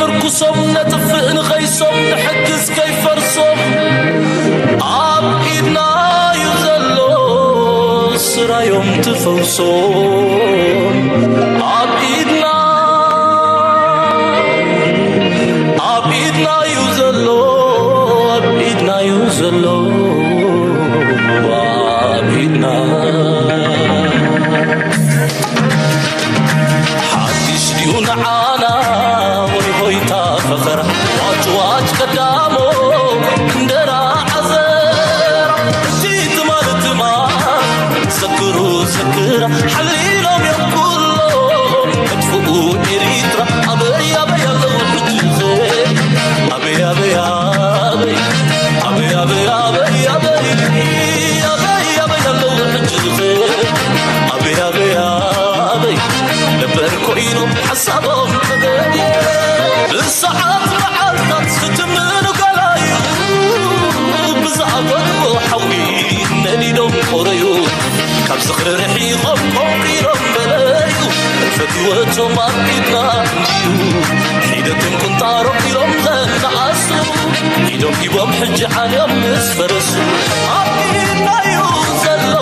ምርኩሶም ነጥፍእ ንኸይሶም ንሕግዝ ከይፈርሶም ኣብ ኢድና እዩ ዘሎ ስራዮም ትፈውሶም ኣብ ኢድና ኣብ ኢድና እዩ ዘሎ ኣብ ኢድና እዩ ዘሎ ኣብ ኢድና ሓድሽ ድዩ ንዓና ወይ ሆይታ ፈኸራ ዋጭዋጭ ቀዳሞ እንደራ ዓዘራ እቲ ትማል ትማል ዘክሩ ዘክራ ሓሊሎም እዮም ኩሎም መጥፍኡ ኤሪትራ ኣበይ ኣበይ ኣለዉ ሕጂ ኣበይ ኣበይ ኣበይ ኣበይ ኣበይ ኣበይ ኣበይ ኣበይ ኣበይ ኣለዉ ሕጂ ኣበይ ኣበይ ኣበይ ነበር ኮይኖም ሓሳቦም ተገዲ ብሰዓት መዓልታት ክትምኑ ገላዩ ብዝኣፈትዎ ሓዊ ነዲዶም ቆረዩ ካብ ዝኽሪ ርሒቖም ቆንቂሮም በለዩ ፈትወቶም ኣብ ኢድና እንድዩ ሒደትን ቁንጣሮም ኢሎም ዘነኣሱ ኢዶም ሂቦም ሕጂ ዓንዮም ምስ ፈረሱ ኣብ ኢድናዩ ዘሎ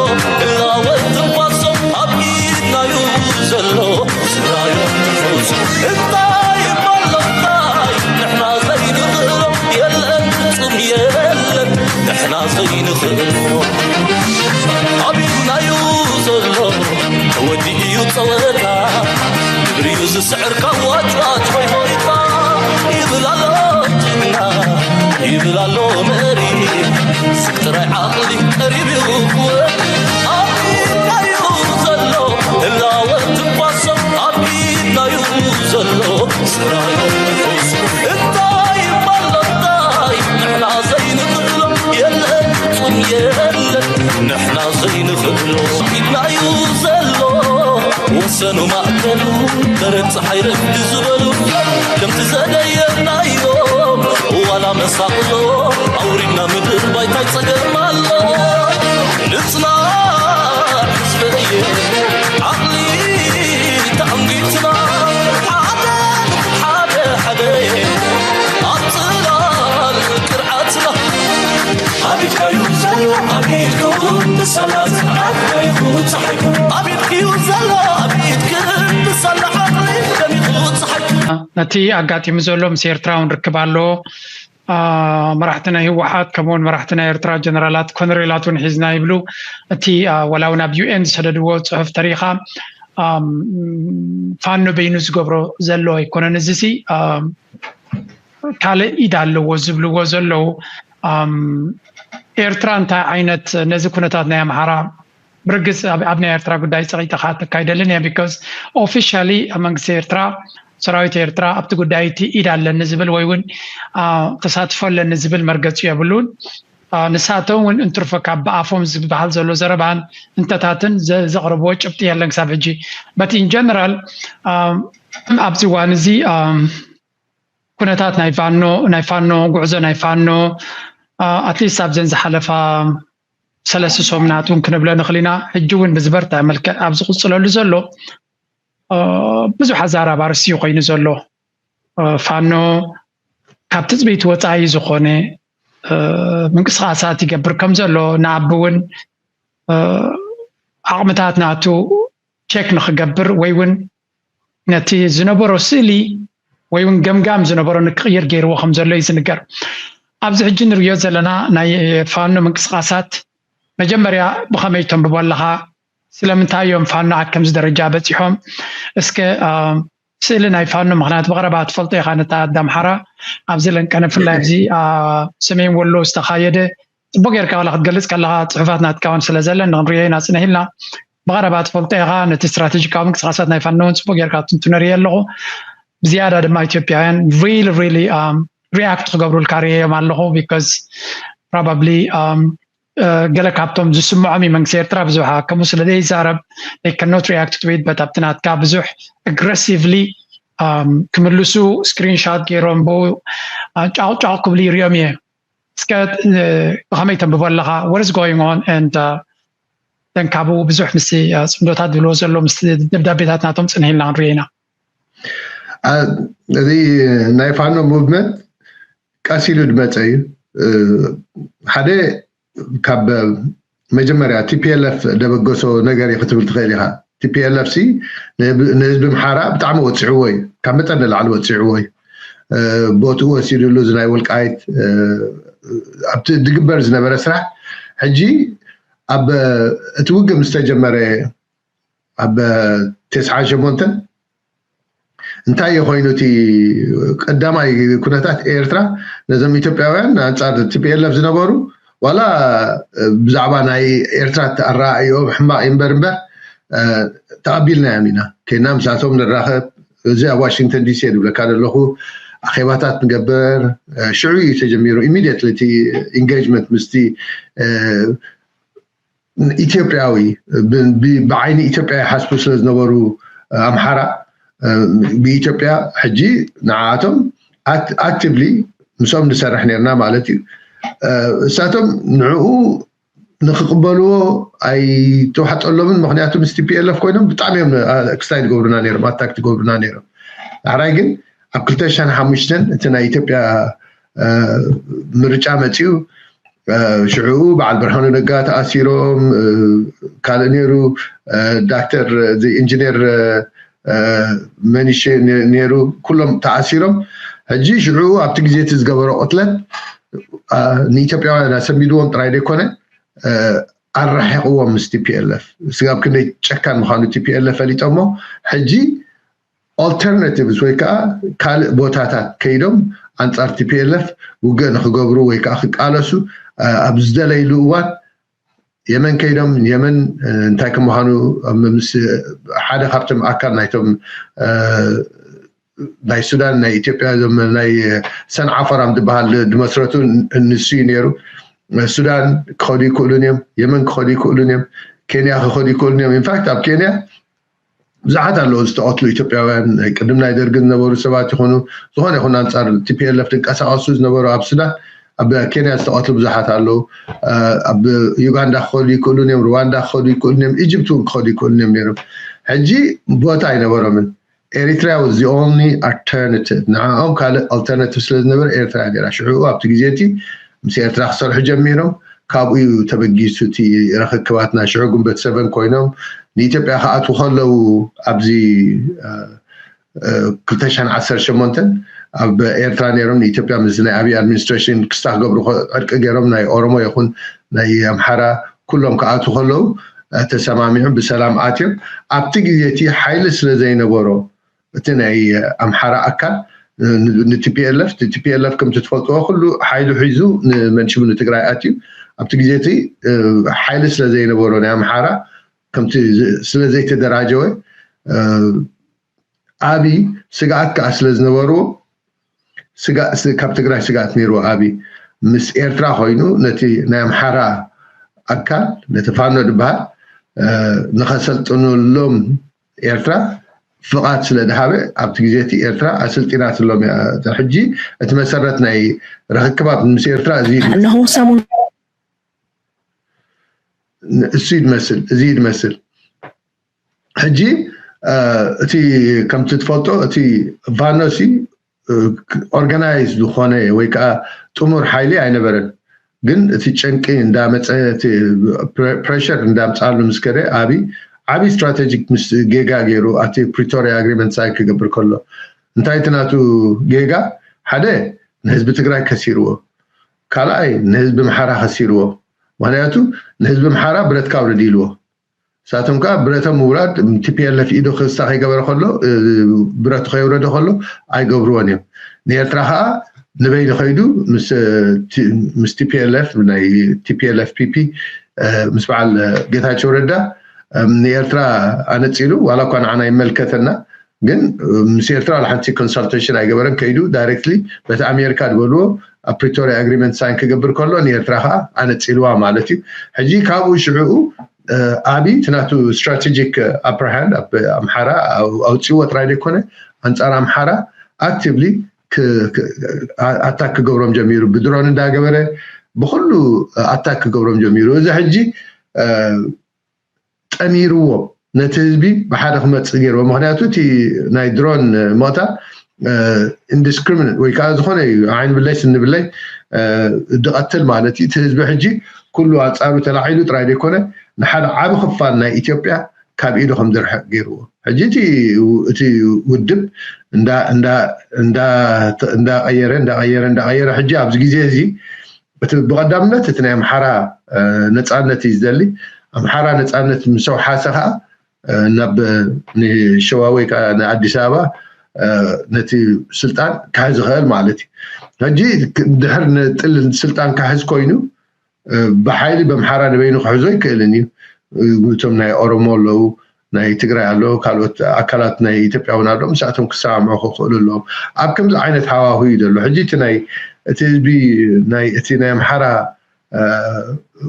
እላወት ትንፋሶም ኣብ ኢድናዩ ዘሎ ስራዮም ትፈውሱ እንታይ እሞ ኣሎ እንታይ ንሕና ዘይንኽእሎ የለን ፍጹም የለን ንሕና ዘይንኽእሎ ኣብ ኢድናዩ ዘሎ ተወዲኡ እዩ ጸወታ ግብሪዩ ዝስዕር ካብ ዋጭዋጭ ሆይ ሆይታ ይብል ኣሎ ጅግና ይብል ኣሎ መሪ ስብ ጥራይ ዓቕሊ ቀሪብ እዩ ክወዲ ኣብ ኢድናዩ ዘሎ ህላወ ትንፋሶም ኣብ ኢድናዩ ዘሎ ስራዮም ንፈውሱ እንታይ እሞ ኣሎ እንታይ ንሕና ዘይንኽእሎ የለን ፍጹም የለን ንሕና ዘይንኽእሎ ኢድናዩ ዘሎ ወሰኑ ማእከሉ ደረት ፀሓይ ረግዲ ዝበሉ ከምቲ ዘደየናዮም ዋላ መሳቕሎ ኣውሪድና ምድር ባይታይ ፀገም ኣሎ ንፅናዕ ህዝበየ ዓቕሊ ተኣንጊትና ሓደ ሓደ ሓደ ኣብ ፅላል ቅርዓትና ኣቢድካዩ ዘሎ ኣቢድኩም ብሰላ ዝዓበይኩ ፀሓይኩ ኣቢድክዩ ዘሎ ኣቢድክን ብሰላ ዓቕሊ ደሚቑ ፀሓይኩ ነቲ ኣጋጢሙ ዘሎ ምስ ኤርትራውን ርክብ ኣለዎ። መራሕቲ ናይ ህወሓት ከምኡውን መራሕቲ ናይ ኤርትራ ጀነራላት ኮነሬላት እውን ሒዝና ይብሉ። እቲ ወላ እውን ኣብ ዩኤን ዝሰደድዎ ፅሑፍ ተሪኻ ፋኖ በይኑ ዝገብሮ ዘሎ ኣይኮነን። እዚ ሲ ካልእ ኢድ ኣለዎ ዝብልዎ ዘለዉ ኤርትራ እንታይ ዓይነት ነዚ ኩነታት ናይ ኣምሓራ ብርግፅ ኣብ ናይ ኤርትራ ጉዳይ ፀቂጠካ ትካይደልን እያ because officially መንግስቲ ኤርትራ ሰራዊት ኤርትራ ኣብቲ ጉዳይ እቲ ኢድ ኣለኒ ዝብል ወይ እውን ተሳትፎ ኣለኒ ዝብል መርገፂ የብሉን። ንሳቶም እውን እንትርፎ ካብ ብኣፎም ዝበሃል ዘሎ ዘረባን እንተታትን ዘቕርብዎ ጭብጢ የለን ክሳብ ሕጂ but in general ኣብዚ እዋን እዚ ኩነታት ናይ ፋኖ ናይ ፋኖ ጉዕዞ ናይ ፋኖ ኣትሊስት ኣብዘን ዝሓለፋ ሰለስተ ሰሙናት እውን ክንብሎ ንኽእል ኢና። ሕጂ እውን ብዝበርትዐ መልክዕ ኣብ ዝቕፅለሉ ዘሎ ብዙሕ ኣዛራቢ ኣርእስቲ እዩ ኮይኑ ዘሎ። ፋኖ ካብ ትፅቢት ወፃኢ ዝኾነ ምንቅስቃሳት ይገብር ከም ዘሎ ንኣቢ እውን ዓቕምታት ናቱ ቸክ ንክገብር ወይ እውን ነቲ ዝነበሮ ስእሊ ወይ እውን ገምጋም ዝነበሮ ንክቕይር ገይርዎ ከም ዘሎ እዩ ዝንገር። ኣብዚ ሕጂ ንርእዮ ዘለና ናይ ፋኖ ምንቅስቃሳት መጀመርያ ብኸመይ ተንብቦ ኣለኻ? ስለምንታይ እዮም ፋኖ ኣብ ከምዚ ደረጃ በፂሖም? እስከ ስእሊ ናይ ፋኖ ምክንያት ብቐረባ ትፈልጦ ኢኻ ነታ ኣዳምሓራ ኣብዚ ለንቀነ ፍላይ ኣብዚ ሰሜን ወሎ ዝተኻየደ ፅቡቅ ጌርካ ዋላ ክትገልፅ ከለካ ፅሑፋት ናትካ እውን ስለ ዘለ ንክንሪኦ ኢና ፅንሕ ኢልና ብቀረባ ትፈልጦ ኢኻ ነቲ ስትራቴጂካዊ ምንቅስቃሳት ናይ ፋኖ እውን ፅቡቅ ጌርካ ትንትኖ ሪኦ ኣለኹ ብዝያዳ ድማ ኢትዮጵያውያን really really react ክገብሩልካ ሪእዮም ኣለኹ because probably ገለ ካብቶም ዝስምዖም እዩ መንግስቲ ኤርትራ ብዙሕ ከምኡ ስለ ዘይዛረብ they cannot react to it but ኣብቲ ናትካ ብዙሕ aggressively ክምልሱ screenshot ገይሮም ብኡ ጫቕጫቕ ክብሉ ይሪኦም እየ እስከ ብኸመይ ተንብቦ ኣለኻ what is going on and then ካብኡ ብዙሕ ምስ ፅምዶታት ዝብልዎ ዘሎ ምስ ደብዳቤታት ናቶም ፅንሕ ኢልና ክንሪኦ ኢና እዚ ናይ ፋኖ ሙቭመንት ቀስ ኢሉ ዝመፀ እዩ። ሓደ ካብ መጀመርያ ቲፒኤልኤፍ ደበገሶ ነገር እዩ ክትብል ትኽእል ኢኻ። ቲፒኤልኤፍ ሲ ንህዝቢ ኣምሓራ ብጣዕሚ ወፂዕዎ እዩ፣ ካብ መጠን ንላዕሊ ወፂዕዎ እዩ። ቦትኡ ወሲድሉ እዚ ናይ ወልቃይት ኣብቲ ዝግበር ዝነበረ ስራሕ ሕጂ ኣብ እቲ ውግእ ምስ ተጀመረ ኣብ ተስዓን ሸሞንተን እንታይ እዩ ኮይኑ እቲ ቀዳማይ ኩነታት ኤርትራ ነዞም ኢትዮጵያውያን ኣንጻር ቲፒኤልኤፍ ዝነበሩ ዋላ ብዛዕባ ናይ ኤርትራ ኣረኣእዮ ሕማቕ እምበር እምበር ተቐቢልናዮም ኢና። ከይና ምስኣቶም ንራኸብ፣ እዚ ኣብ ዋሽንግተን ዲሲ እየ ዝብለካ ዘለኹ። ኣኼባታት ንገብር። ሽዑ እዩ ተጀሚሩ፣ ኢሚድየትሊ እቲ ኢንጌጅመንት ምስቲ ኢትዮጵያዊ፣ ብዓይኒ ኢትዮጵያ ይሓስቡ ስለ ዝነበሩ ኣምሓራ ብኢትዮጵያ ሕጂ ንዓኣቶም ኣክቲቭሊ ምስኦም ንሰርሕ ነርና ማለት እዩ። እሳቶም ንዕኡ ንክቕበልዎ ኣይተዋሕጠሎምን። ምክንያቱ ምስ ቲፒኤልኤፍ ኮይኖም ብጣዕሚ እዮም ክስታይ ትገብሩና ነይሮም፣ ኣታክ ትገብሩና ነይሮም። ዳሕራይ ግን ኣብ ክልተ ሽሕን ሓሙሽተን እቲ ናይ ኢትዮጵያ ምርጫ መፂኡ። ሽዑ በዓል ብርሃኑ ነጋ ተኣሲሮም፣ ካልእ ነይሩ፣ ዳክተር ኢንጂነር መኒሽ ነይሩ፣ ኩሎም ተኣሲሮም። ሕጂ ሽዑ ኣብቲ ግዜ እቲ ዝገበሮ ቅትለት ንኢትዮጵያውያን ኣሰንቢድዎም ጥራይ ዘይኮነ ኣራሒቕዎም ምስ ቲፒኤልኤፍ። ስጋብ ክንደይ ጨካን ምዃኑ ቲፒኤልኤፍ ፈሊጦሞ። ሕጂ ኦልተርናቲቭስ ወይ ከዓ ካልእ ቦታታት ከይዶም ኣንጻር ቲፒኤልኤፍ ውግእ ንክገብሩ ወይ ከዓ ክቃለሱ ኣብ ዝደለይሉ እዋን የመን ከይዶም የመን እንታይ ከም ምዃኑ ምስ ሓደ ካብቶም ኣካል ናይቶም ናይ ሱዳን ናይ ኢትዮጵያ ዞም ናይ ሰንዓ ፎራም ዝበሃል ዝመስረቱ ንሱ እዩ ነይሩ። ሱዳን ክኸዱ ይክእሉን እዮም፣ የመን ክኸዱ ይክእሉን እዮም፣ ኬንያ ክኸዱ ይክእሉን እዮም። ኢንፋክት ኣብ ኬንያ ብዙሓት ኣለዉ ዝተቐትሉ ኢትዮጵያውያን፣ ቅድም ናይ ደርጊ ዝነበሩ ሰባት ይኹኑ ዝኾነ ይኹን ኣንጻር ቲፒኤልኤፍ ዝንቀሳቐሱ ዝነበሩ ኣብ ሱዳን ኣብ ኬንያ ዝተቐትሉ ብዙሓት ኣለዉ። ኣብ ዩጋንዳ ክኸዱ ይክእሉን እዮም፣ ሩዋንዳ ክኸዱ ይክእሉን እዮም፣ ኢጅፕት እውን ክኸዱ ይክእሉን እዮም ነይሮም። ሕጂ ቦታ ኣይነበሮምን። ኤሪትሪያ was the only alternative። ንዓኦም ካልእ ኣልተርናቲቭ ስለ ዝነበረ ኤርትራ እያ ነይራ። ሽዑ ኣብቲ ግዜ እቲ ምስ ኤርትራ ክሰርሑ ጀሚሮም። ካብኡ እዩ ተበጊሱ እቲ ርኽክባትና። ሽዑ ግንቦት ሰቨን ኮይኖም ንኢትዮጵያ ክኣትዉ ከለዉ ኣብዚ ክልተ ሽሕን ዓሰርተ ሸሞንተን ኣብ ኤርትራ ነይሮም። ንኢትዮጵያ ምስ ናይ ኣብይ ኣድሚኒስትሬሽን ክስታ ክገብሩ ዕርቂ ገይሮም ናይ ኦሮሞ ይኹን ናይ ኣምሓራ ኩሎም ክኣትዉ ከለዉ ተሰማሚዖም ብሰላም ኣትዮም። ኣብቲ ግዜ እቲ ሓይሊ ስለ ዘይነበሮ እቲ ናይ ኣምሓራ ኣካል ንቲፒኤልኤፍ ቲፒኤልኤፍ ከምቲ ትፈልጥዎ ኩሉ ሓይሉ ሒዙ ንመንሽቡ ንትግራይ ኣትዩ። ኣብቲ ግዜ እቲ ሓይሊ ስለ ዘይነበሮ ናይ ኣምሓራ ከምቲ ስለ ዘይተደራጀወ ኣብይ ስግኣት ከዓ ስለ ዝነበርዎ ካብ ትግራይ ስግኣት ነይርዎ ኣብይ ምስ ኤርትራ ኮይኑ ነቲ ናይ ኣምሓራ ኣካል ነቲ ፋኖ ዝበሃል ንኸሰልጥኑሎም ኤርትራ ፍቓድ ስለ ዝሃበ ኣብቲ ግዜ እቲ ኤርትራ ኣሰልጢናትሎም እያ። ሕጂ እቲ መሰረት ናይ ርኽክባት ምስ ኤርትራ እዚ እዩ። እነሆ ሰሙን እሱ ይመስል እዚ ይመስል። ሕጂ እቲ ከምቲ ትፈልጦ እቲ ቫኖሲ ኦርጋናይዝ ዝኾነ ወይ ከዓ ጥሙር ሓይሊ ኣይነበረን። ግን እቲ ጨንቂ እንዳመፀ ፕሬሸር እንዳምፃሉ ምስ ከደ ኣብይ ዓብዪ ስትራቴጂክ ምስ ጌጋ ገይሩ ኣብቲ ፕሪቶሪያ ኣግሪመንት ሳይን ክገብር ከሎ እንታይ እቲ ናቱ ጌጋ? ሓደ ንህዝቢ ትግራይ ከሲርዎ፣ ካልኣይ ንህዝቢ ኣምሓራ ከሲርዎ። ምክንያቱ ንህዝቢ ኣምሓራ ብረትካ ኣውርድ ኢልዎ። ንሳቶም ከዓ ብረቶም ምውራድ ቲፒኤልኤፍ ኢዱ ክስታ ከይገበረ ከሎ ብረቱ ከየውረደ ከሎ ኣይገብርዎን እዮም። ንኤርትራ ከዓ ንበይኑ ከይዱ ምስ ቲፒኤልኤፍ ናይ ቲፒኤልኤፍ ፒፒ ምስ በዓል ጌታቸው ረዳ ንኤርትራ ኣነፂሉ ዋላ እኳ ንዓና ይመልከተና ግን ምስ ኤርትራ ሓንቲ ኮንሳልቴሽን ኣይገበረን። ከይዱ ዳይሬክትሊ በቲ ኣሜሪካ ዝበልዎ ኣብ ፕሪቶሪያ ኣግሪመንት ሳይን ክገብር ከሎ ንኤርትራ ከዓ ኣነፂልዋ ማለት እዩ። ሕጂ ካብኡ ሽዕኡ ኣብይ እቲ ናቱ ስትራቴጂክ ኣፐር ሃንድ ኣብ ኣምሓራ ኣውፂዎ ጥራይ ዘይኮነ ኣንፃር ኣምሓራ ኣክቲቭሊ ኣታክ ክገብሮም ጀሚሩ ብድሮን እንዳገበረ ብኩሉ ኣታክ ክገብሮም ጀሚሩ። እዚ ሕጂ ጠሚርዎም ነቲ ህዝቢ ብሓደ ክመፅእ ገይርዎ። ምክንያቱ እቲ ናይ ድሮን ምቕታል ኢንዲስክሪሚኔት ወይ ከዓ ዝኾነ እዩ ዓይኒ ብለይ ስኒ ብለይ ድቐትል ማለት እዩ። እቲ ህዝቢ ሕጂ ኩሉ ኣንፃሩ ተላዒሉ ጥራይ ዘይኮነ ንሓደ ዓብ ክፋል ናይ ኢትዮጵያ ካብ ኢዱ ከም ዝርሕቅ ገይርዎ። ሕጂ እቲ ውድብ እንዳቀየረ እንዳቀየረ እንዳቀየረ ሕጂ ኣብዚ ግዜ እዚ እቲ ብቐዳምነት እቲ ናይ ኣምሓራ ነፃነት እዩ ዝደሊ። ኣምሓራ ነፃነት ምስ ኣውሓሰ ከዓ ናብ ንሸዋ ወይ ከዓ ንኣዲስ ኣበባ ነቲ ስልጣን ክሕዝ ይኽእል ማለት እዩ። ሕጂ ድሕር ንጥል ስልጣን ክሕዝ ኮይኑ ብሓይሊ በምሓራ ንበይኑ ክሕዞ ይክእልን እዩ። እቶም ናይ ኦሮሞ ኣለዉ፣ ናይ ትግራይ ኣለዉ፣ ካልኦት ኣካላት ናይ ኢትዮጵያ እውን ኣለዉ። ምስኣቶም ክሰማምዑ ክኽእሉ ኣለዎም። ኣብ ከምዚ ዓይነት ሃዋሁ እዩ ዘሎ ሕጂ እቲ ናይ እቲ ህዝቢ ናይ እቲ ናይ ኣምሓራ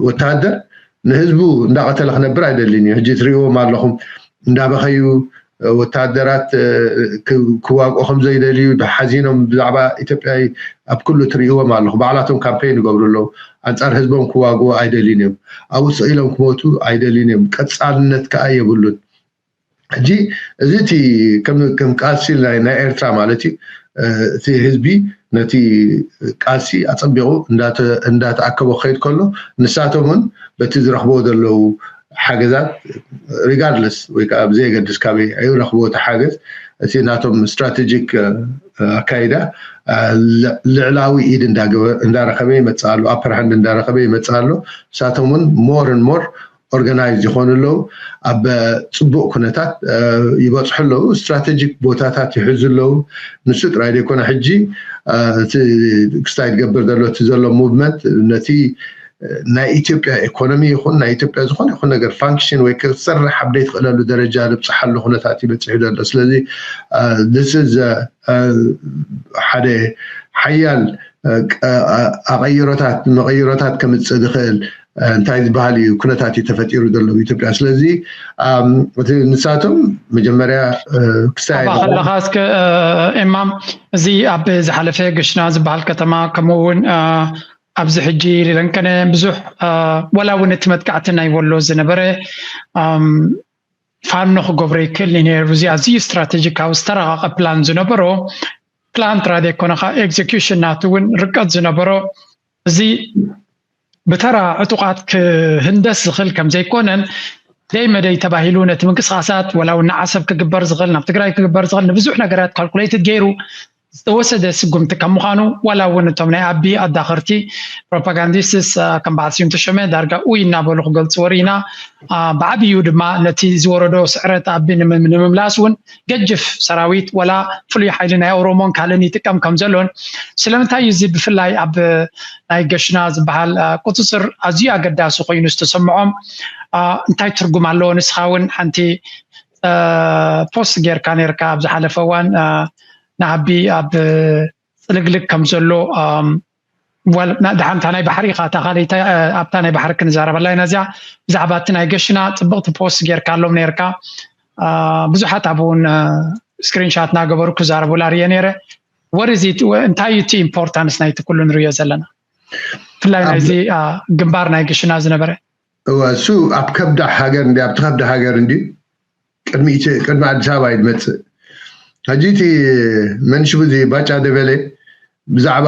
ወተሃደር ንህዝቡ እንዳቐተለ ክነብር ኣይደልን እዩ። ሕጂ ትሪእዎም ኣለኹም እንዳበኸዩ ወተሃደራት ክዋግኦ ከም ዘይደልዩ ሓዚኖም ብዛዕባ ኢትዮጵያ ኣብ ኩሉ ትሪእዎም ኣለኹ። ባዕላቶም ካምፔን ይገብሩ ኣለዉ። ኣንፃር ህዝቦም ክዋግኡ ኣይደልዩን እዮም። ኣብኡ ስቕ ኢሎም ክሞቱ ኣይደልዩን እዮም። ቀፃልነት ከዓ የብሉን። ሕጂ እዚ እቲ ከም ቃልሲ ናይ ኤርትራ ማለት እዩ። እቲ ህዝቢ ነቲ ቃልሲ ኣፀቢቑ እንዳተኣከቦ ክኸይድ ከሎ ንሳቶም እውን በቲ ዝረኽቦ ዘለዉ ሓገዛት ሪጋርድለስ ወይ ከዓ ብዘየገድስ ካበይ ይረኽብዎ እቲ ሓገዝ እቲ ናቶም ስትራቴጂክ ኣካይዳ ልዕላዊ ኢድ እንዳረኸበ ይመፅእ ኣሎ። ኣፐር ሃንድ እንዳረኸበ ይመፅእ ኣሎ። ንሳቶም እውን ሞር ን ሞር ኦርጋናይዝ ይኾኑ ኣለዉ። ኣብ ፅቡቅ ኩነታት ይበፅሑ ኣለዉ። ስትራቴጂክ ቦታታት ይሕዙ ኣለዉ። ንሱ ጥራይ ዘይኮነ ሕጂ ክስታይ ትገብር ዘሎ እቲ ዘሎ ሙቭመንት ነቲ ናይ ኢትዮጵያ ኢኮኖሚ ይኹን ናይ ኢትዮጵያ ዝኾነ ይኹን ነገር ፋንክሽን ወይ ክሰርሕ ኣብ ዘይትኽእለሉ ደረጃ ልብፅሓሉ ኩነታት ይበፅሑ ዘሎ። ስለዚ this is ሓደ ሓያል ኣቐይሮታት መቐይሮታት ከምፅእ ዝኽእል እንታይ ዝበሃል እዩ ኩነታት እዩ ተፈጢሩ ዘሎ ኢትዮጵያ። ስለዚ እቲ ንሳቶም መጀመርያ ክስታይ ከለካ እስከ ኤማ እዚ ኣብ ዝሓለፈ ገሽና ዝበሃል ከተማ ከምኡ እውን ኣብዚ ሕጂ ለንቀነ ብዙሕ ወላ እውን እቲ መጥቃዕቲ ናይ ወሎ ዝነበረ ፋኖ ክገብሮ ይክእል ነይሩ። እዚ ኣዝዩ ስትራቴጂካዊ ዝተረቃቀ ፕላን ዝነበሮ ፕላን ጥራይ ዘይኮነ ከዓ ኤግዚኪሽን ናቱ እውን ርቀት ዝነበሮ እዚ ብተራ ዕጡቃት ክህንደስ ዝኽእል ከም ዘይኮነን ደይ መደይ ተባሂሉ ነቲ ምንቅስቃሳት ወላ እውን ንዓሰብ ክግበር ዝኽእል ናብ ትግራይ ክግበር ዝኽእል ንብዙሕ ነገራት ካልኩሌትድ ገይሩ ዝተወሰደ ስጉምቲ ከም ምዃኑ ዋላ እውን እቶም ናይ ኣቢ ኣዳኸርቲ ፕሮፓጋንዲስትስ ከም በዓል ስዩም ተሸመ ዳርጋ ኡይ እናበሉ ክገልፅዎ ርኢና። ብዓብዩ ድማ ነቲ ዝወረዶ ስዕረት ኣቢ ንምምላስ እውን ገጅፍ ሰራዊት ወላ ፍሉይ ሓይሊ ናይ ኦሮሞን ካልእን ይጥቀም ከም ዘሎን ስለምንታይ እዩ እዚ ብፍላይ ኣብ ናይ ገሽና ዝበሃል ቁፅፅር ኣዝዩ ኣገዳሲ ኮይኑ ዝተሰምዖም እንታይ ትርጉም ኣለዎ? ንስኻ እውን ሓንቲ ፖስት ጌርካ ነርካ ኣብ ዝሓለፈ እዋን ንኣቢ ኣብ ፅልግልግ ከም ዘሎ ድሓንታ ናይ ባሕሪ ኢኻ እታ ካልእታ ኣብታ ናይ ባሕሪ ክንዛረበላ ኢና እዚኣ ብዛዕባ እቲ ናይ ገሽና ፅብቕቲ ፖስት ጌርካሎም ነርካ ብዙሓት ኣብኡ እውን ስክሪንሻት እናገበሩ ክዛረቡላ ርየ ነይረ ወርዚ እንታይ እዩ እቲ ኢምፖርታንስ ናይቲ ኩሉ ንሪዮ ዘለና ብፍላይ ናይዚ ግንባር ናይ ገሽና ዝነበረ እሱ ኣብ ከብዳ ሃገር እንዲ ኣብቲ ከብዳ ሃገር እንዲ ቅድሚ ኣዲስ ኣበባ እዩ ዝመፅእ። ሕጂ እቲ መንሽቡ እዚ ባጫ ደበለ ብዛዕባ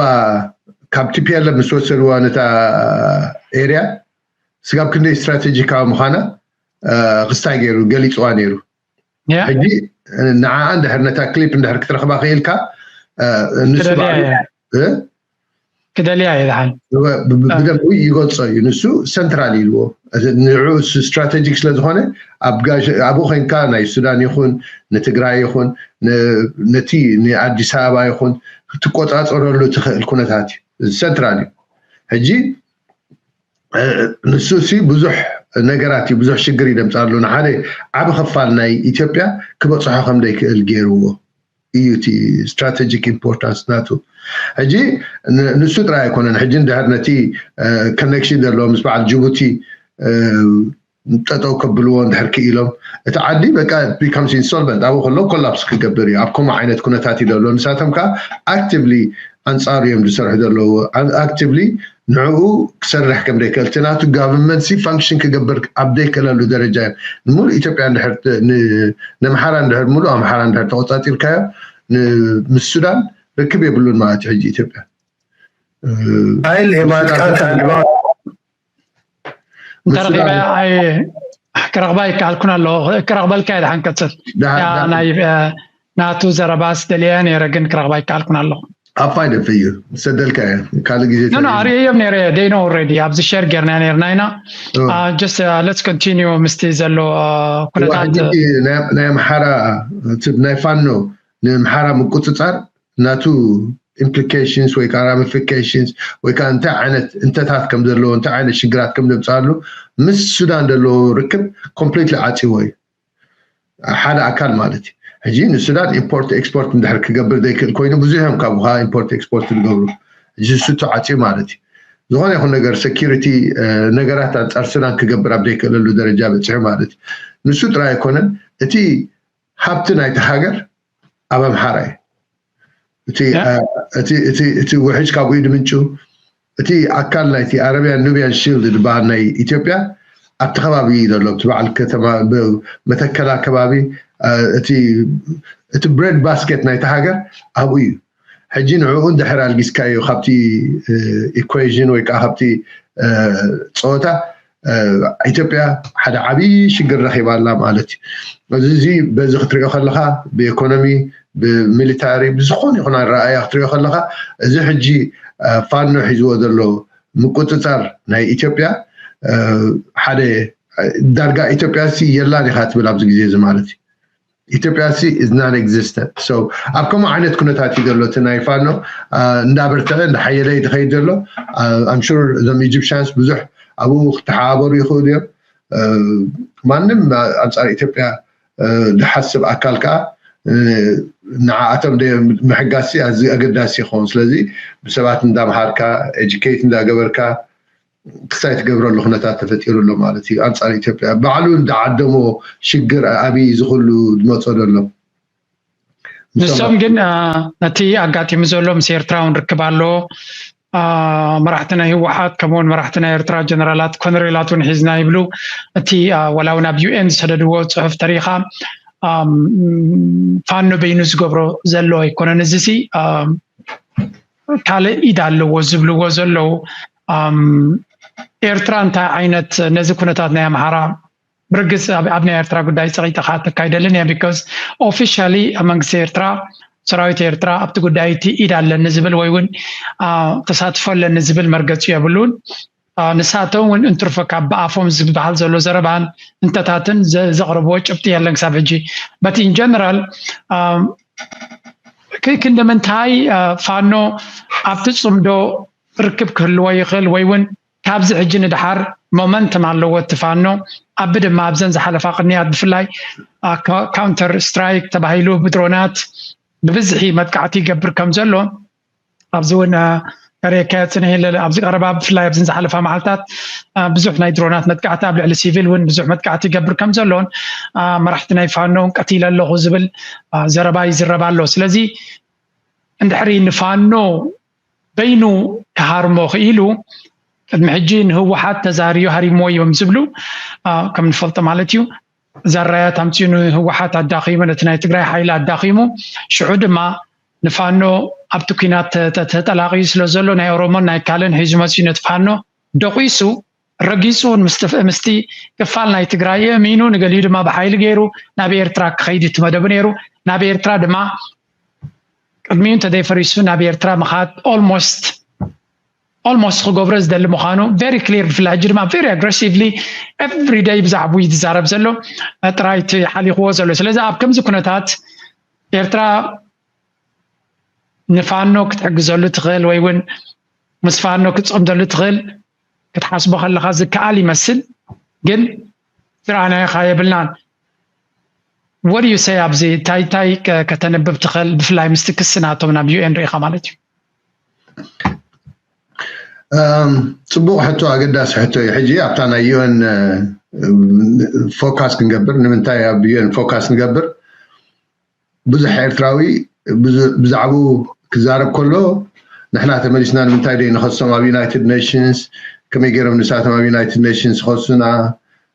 ካብ ቲፒኤልኤፍ ምስ ወሰድዋ ነታ ኤርያ ስጋብ ክንደይ ስትራቴጂካዊ ምዃና ክስታይ ገይሩ ገሊፅዋ ነይሩ። ሕጂ ንዓኣ እንድሕር ነታ ክሊፕ እንድሕር ክትረኽባ ክኢልካ ንሱ ክደልያ እየ ዝሓን ብደንቢ ይገልፆ እዩ። ንሱ ሰንትራል ኢልዎ ንዑ ስትራቴጂክ ስለዝኾነ ኣብኡ ኮይንካ ናይ ሱዳን ይኹን ንትግራይ ይኹን ነቲ ንኣዲስ ኣበባ ይኹን ክትቆፃፀረሉ ትኽእል ኩነታት እዩ። ሰንትራል እዩ። ሕጂ ንሱ ሲ ብዙሕ ነገራት እዩ ብዙሕ ሽግር ይደምፃሉ። ንሓደ ዓብ ክፋል ናይ ኢትዮጵያ ክበፅሖ ከም ዘይክእል ገይርዎ እዩ እቲ ስትራቴጂክ ኢምፖርታንስ ናቱ። ሕጂ ንሱ ጥራይ ኣይኮነን። ሕጂ እንድሕር ነቲ ኮኔክሽን ዘለዎ ምስ በዓል ጅቡቲ ጠጠው ከብልዎ እንድሕር ክኢሎም እቲ ዓዲ በቃ ቢካምስ ኢንሶልቨንት ኣብኡ ከሎ ኮላፕስ ክገብር እዩ። ኣብ ከምኡ ዓይነት ኩነታት እዩ ዘሎ። ንሳቶም ከዓ ኣክቲቭሊ ኣንፃሩ እዮም ዝሰርሑ ዘለዉ። ኣክቲቭሊ ንዕኡ ክሰርሕ ከም ዘይክእል፣ እቲ ናቱ ጋቨርንመንት ሲ ፋንክሽን ክገብር ኣብ ዘይክእለሉ ደረጃ እዮም። ንሙሉእ ኢትዮጵያ እንድሕር ት- ን- ነምሓራ እንድሕር፣ ሙሉእ ኣምሓራ እንድሕር ተቆፃፂርካዮ፣ ን- ምስ ሱዳን ርክብ የብሉን ማለት እዩ። ሕጂ ኢትዮጵያ ኃይል የማጥቃት አልባ ምስ ተረኺበ ሱዳን ኣይ ክረኽባ ይከኣልኩን ኣለኹ። ክረኽበልካ እየ። ድሓን ቀፅል። ደሓ- ያ ደሓ- ናይ እ፣ ናቱ ዘረባ ስደልየ ነይረ፣ ግን ክረኽባ ይከኣልኩን ኣለኹ። ኣፋይ ደፈዩ ሰደልካ እየ። ካልእ ግዜ ኖ ኖ፣ ተረኺቡ። ኣርእየዮም ነይረ። ደይኖ ኦልሬዲ ኣብዚ ሸር ጌርና ነይርና ኢና። ኦ። ጀስት ሌትስ ኮንቲኒዩ ምስቲ ዘሎ እ፣ ኩነታት ሕጂ ናይ ናይ ኣምሓራ እቲ ናይ ፋኖ ንኣምሓራ ምቁፅፃር ናቱ ኢምፕሊኬሽንስ ወይ ከዓ ራሚፊኬሽንስ ወይ ከዓ እንታይ ዓይነት እንተታት ከም ዘለዎ፣ እንታይ ዓይነት ሽግራት ከም ዘምፅኣሉ፣ ምስ ሱዳን ዘለዎ ርክብ ኮምፕሊትሊ ዓፂዎ እዩ። ሓደ ኣካል ማለት እዩ። ሕጂ ንሱዳን ኢምፖርት ኤክስፖርት እንድሕር ክገብር ዘይክእል ኮይኑ፣ ብዙሕ እዮም ካብኡ ከዓ ኢምፖርት ኤክስፖርት ዝገብሩ። ሕጂ ንሱ ተዓፅዩ ማለት እዩ። ዝኾነ ይኹን ነገር ሴኪሪቲ ነገራት ኣንፃር ሱዳን ክገብር ኣብ ዘይክእለሉ ደረጃ በፂሑ ማለት እዩ። ንሱ ጥራይ ኣይኮነን፣ እቲ ሃብቲ ናይቲ ሃገር ኣብ ኣምሓራ እዩ። እቲ ያ። እ፣ እቲ እቲ እቲ ውሕጅ ካብኡ እዩ ድምንጩ። እቲ ኣካል ናይቲ ኣረቢያን ኑቢያን ሺልድ ዝበሃል ናይ ኢትዮጵያ ኣብቲ ከባቢ እዩ ዘሎ። ኣብቲ በዓል ከተማ ብ- መተከላ ከባቢ እ፣ እቲ እቲ ብሬድ ባስኬት ናይቲ ሃገር ኣብኡ እዩ። ሕጂ ንዕኡ እንድሕር ኣልጊስካዮ ካብቲ ኢኩዌዥን ወይ ከዓ ካብቲ እ፣ ፀወታ እ፣ ኢትዮጵያ ሓደ ዓብዪ ሽግር ረኺባ ኣላ ማለት እዩ። እዚ እዚ በዚ ክትሪኦ ከለኻ ብኢኮኖሚ፣ ብሚሊታሪ፣ ብዝኾነ ይኹን ኣረኣእያ ክትሪኦ ከለኻ፣ እዚ ሕጂ እ፣ ፋኖ ሒዝዎ ዘሎ ምቁፅፃር ናይ ኢትዮጵያ እ፣ ሓደ እ፣ ዳርጋ ኢትዮጵያ ሲ የላን ኢኻ ትብል ኣብዚ ግዜ እዚ ማለት እዩ። ኢትዮጵያ ሲ is non existent። So ኣብ ከምኡ ዓይነት ኩነታት እዩ ዘሎ እቲ ናይ ፋኖ እ፣ እንዳበርተዐ እንዳሓየለ እዩ ዝኸይድ ዘሎ። ኣም ሹር እዞም ኢጂፕሽያንስ ብዙሕ ኣብኡ ክተሓባበሩ ይኽእሉ እዮም። እ፣ ማንም ኣ- ኣንፃር ኢትዮጵያ እ፣ ዝሓስብ ኣካል ከዓ እ፣ ንዓኣቶም ደ- ምሕጋዝ ሲ ኣዝዩ ኣገዳሲ ይኸውን። ስለዚ ብሰባት እንዳምሃርካ፣ ኤጁኬት እንዳገበርካ፣ ክሳይ ትገብረሉ ኩነታት ተፈጢሩ ኣሎ ማለት እዩ። ኣንፃር ኢትዮጵያ ባዕሉ እንዳዓደሞ ሽግር ኣብይ ዝኽሉ ዝመፆ ዘሎ። ንሶም ግን እ፣ ነቲ ኣጋጢሙ ዘሎ ምስ ኤርትራ እውን ርክብ ኣለዎ። እ፣ መራሕቲ ናይ ህወሓት ከምኡውን መራሕቲ ናይ ኤርትራ ጀነራላት ኮነሬላት እውን ሒዝና ይብሉ። እቲ እ፣ ዋላ እውን ኣብ ዩ ኤን ዝሰደድዎ ፅሑፍ ተሪኻ፣ ኣም፣ ፋኖ በይኑ ዝገብሮ ዘሎ ኣይኮነን። እዚ ሲ ኣም፣ ካልእ ኢድ ኣለዎ ዝብልዎ ዘለዉ። ኣም፣ ኤርትራ እንታይ ዓይነት ነዚ ኩነታት ናይ ኣምሓራ ብርግፅ ኣብ ኣብ ናይ ኤርትራ ጉዳይ ፀቒጠ ክኣተካ ኣይደልን እየ። ቢካዝ ኦፊሻሊ ኣብ መንግስቲ ኤርትራ፣ ሰራዊት ኤርትራ ኣብቲ ጉዳይ እቲ ኢድ ኣለኒ ዝብል ወይ እውን አ፣ ተሳትፎ ኣለኒ ዝብል መርገፂ የብሉን። አ፣ ንሳቶም እውን እንትርፎ ካብ ብኣፎም ዝበሃል ዘሎ ዘረባን እንተታትን ዘ- ዘቕረብዎ ጭብጢ የለን ክሳብ ሕጂ። በት ኢን ጀነራል ክንዲ ምንታይ አ፣ ፋኖ ኣብቲ ፅምዶ ርክብ ክህልዎ ይኽእል ወይ እውን ካብዚ ሕጂ ንድሓር ሞመንተም ኣለዎ እቲ ፋኖ። ኣብ ድማ ኣብዘን ዝሓለፋ ቅንያት ብፍላይ አ፣ ካ- ካውንተር ስትራይክ ተባሂሉ ብድሮናት ብብዝሒ መጥቃዕቲ ይገብር ከም ዘሎ ኣብዚ እውን አ፣ ቀሪእካዮ ፅንሕ ኢለ ኣብዚ ቀረባ ብፍላይ ኣብዘን ዝሓለፋ መዓልታት አ፣ ብዙሕ ናይ ድሮናት መጥቃዕቲ ኣብ ልዕሊ ሲቪል እውን ብዙሕ መጥቃዕቲ ይገብር ከም ዘሎን አ፣ መራሕቲ ናይ ፋኖ እውን ቀቲለ ኣለኹ ዝብል አ፣ ዘረባ ይዝረብ ኣሎ። ስለዚ እንድሕሪ ንፋኖ በይኑ ክሃርሞ ክኢሉ ቅድሚ ሕጂ ንህወሓት ተዛርዩ ሃሪሞ እዮም ዝብሉ አ፣ ከም ንፈልጦ ማለት እዩ። እዛ ራያት ኣምፅኡ ንህወሓት ኣዳኺሙ ነቲ ናይ ትግራይ ሓይሊ ኣዳኺሙ ሽዑ ድማ ንፋኖ ኣብቲ ኲናት ተ- ተ- ተጠላቂዩ ስለ ዘሎ ናይ ኦሮሞን ናይ ካልእን ሒዙ መፅኡ ነቲ ፋኖ ደቂሱ ረጊፁ ምስቲ ምስቲ ክፋል ናይ ትግራይ እየ እሚኑ ንገሊኡ ድማ ብሓይሊ ገይሩ ናብ ኤርትራ ክኸይድ እቲ መደቡ ነይሩ። ናብ ኤርትራ ድማ ቅድሚኡ እንተዘይፈሪሱ ናብ ኤርትራ ምኻድ ኦልሞስት ኦልሞስት ክገብሮ ዝደሊ ምዃኑ ቨሪ ክሊር። ብፍላይ ሕጂ ድማ ቨሪ ኣግረሲቭሊ ኤቭሪ ደይ ብዛዕባኡ እዩ ዝዛረብ ዘሎ ጥራይ እቲ ሓሊኽዎ ዘሎ። ስለዚ ኣብ ከምዚ ኩነታት ኤርትራ ንፋኖ ክትሕግዘሉ ትኽእል ወይ እውን ምስ ፋኖ ክትፅምደሉ ትኽእል ክትሓስቦ ከለኻ ዝከኣል ይመስል፣ ግን ዝረኣናዮ ከኣ የብልናን። What do you say ኣብዚ እንታይ እንታይ ከ- ከተንብብ ትኽእል ብፍላይ ምስቲ ክሲ ናቶም ናብ ዩ ኤን ርኢኻ ማለት እዩ? እም፣ ፅቡቕ ሕቶ፣ ኣገዳሲ ሕቶ እዩ። ሕጂ ኣብታ ናይ ዩ ኤን ፎካስ ክንገብር፣ ንምንታይ ኣብ ዩ ኤን ፎካስ ንገብር? ብዙሕ ኤርትራዊ ብዝ- ብዛዕባኡ ክዛረብ ከሎ ንሕና ተመሊስና ንምንታይ ደይ ንኸሶም ኣብ ዩናይትድ ኔሽንስ፣ ከመይ ገይሮም ንሳቶም ኣብ ዩናይትድ ኔሽንስ ይኸሱና?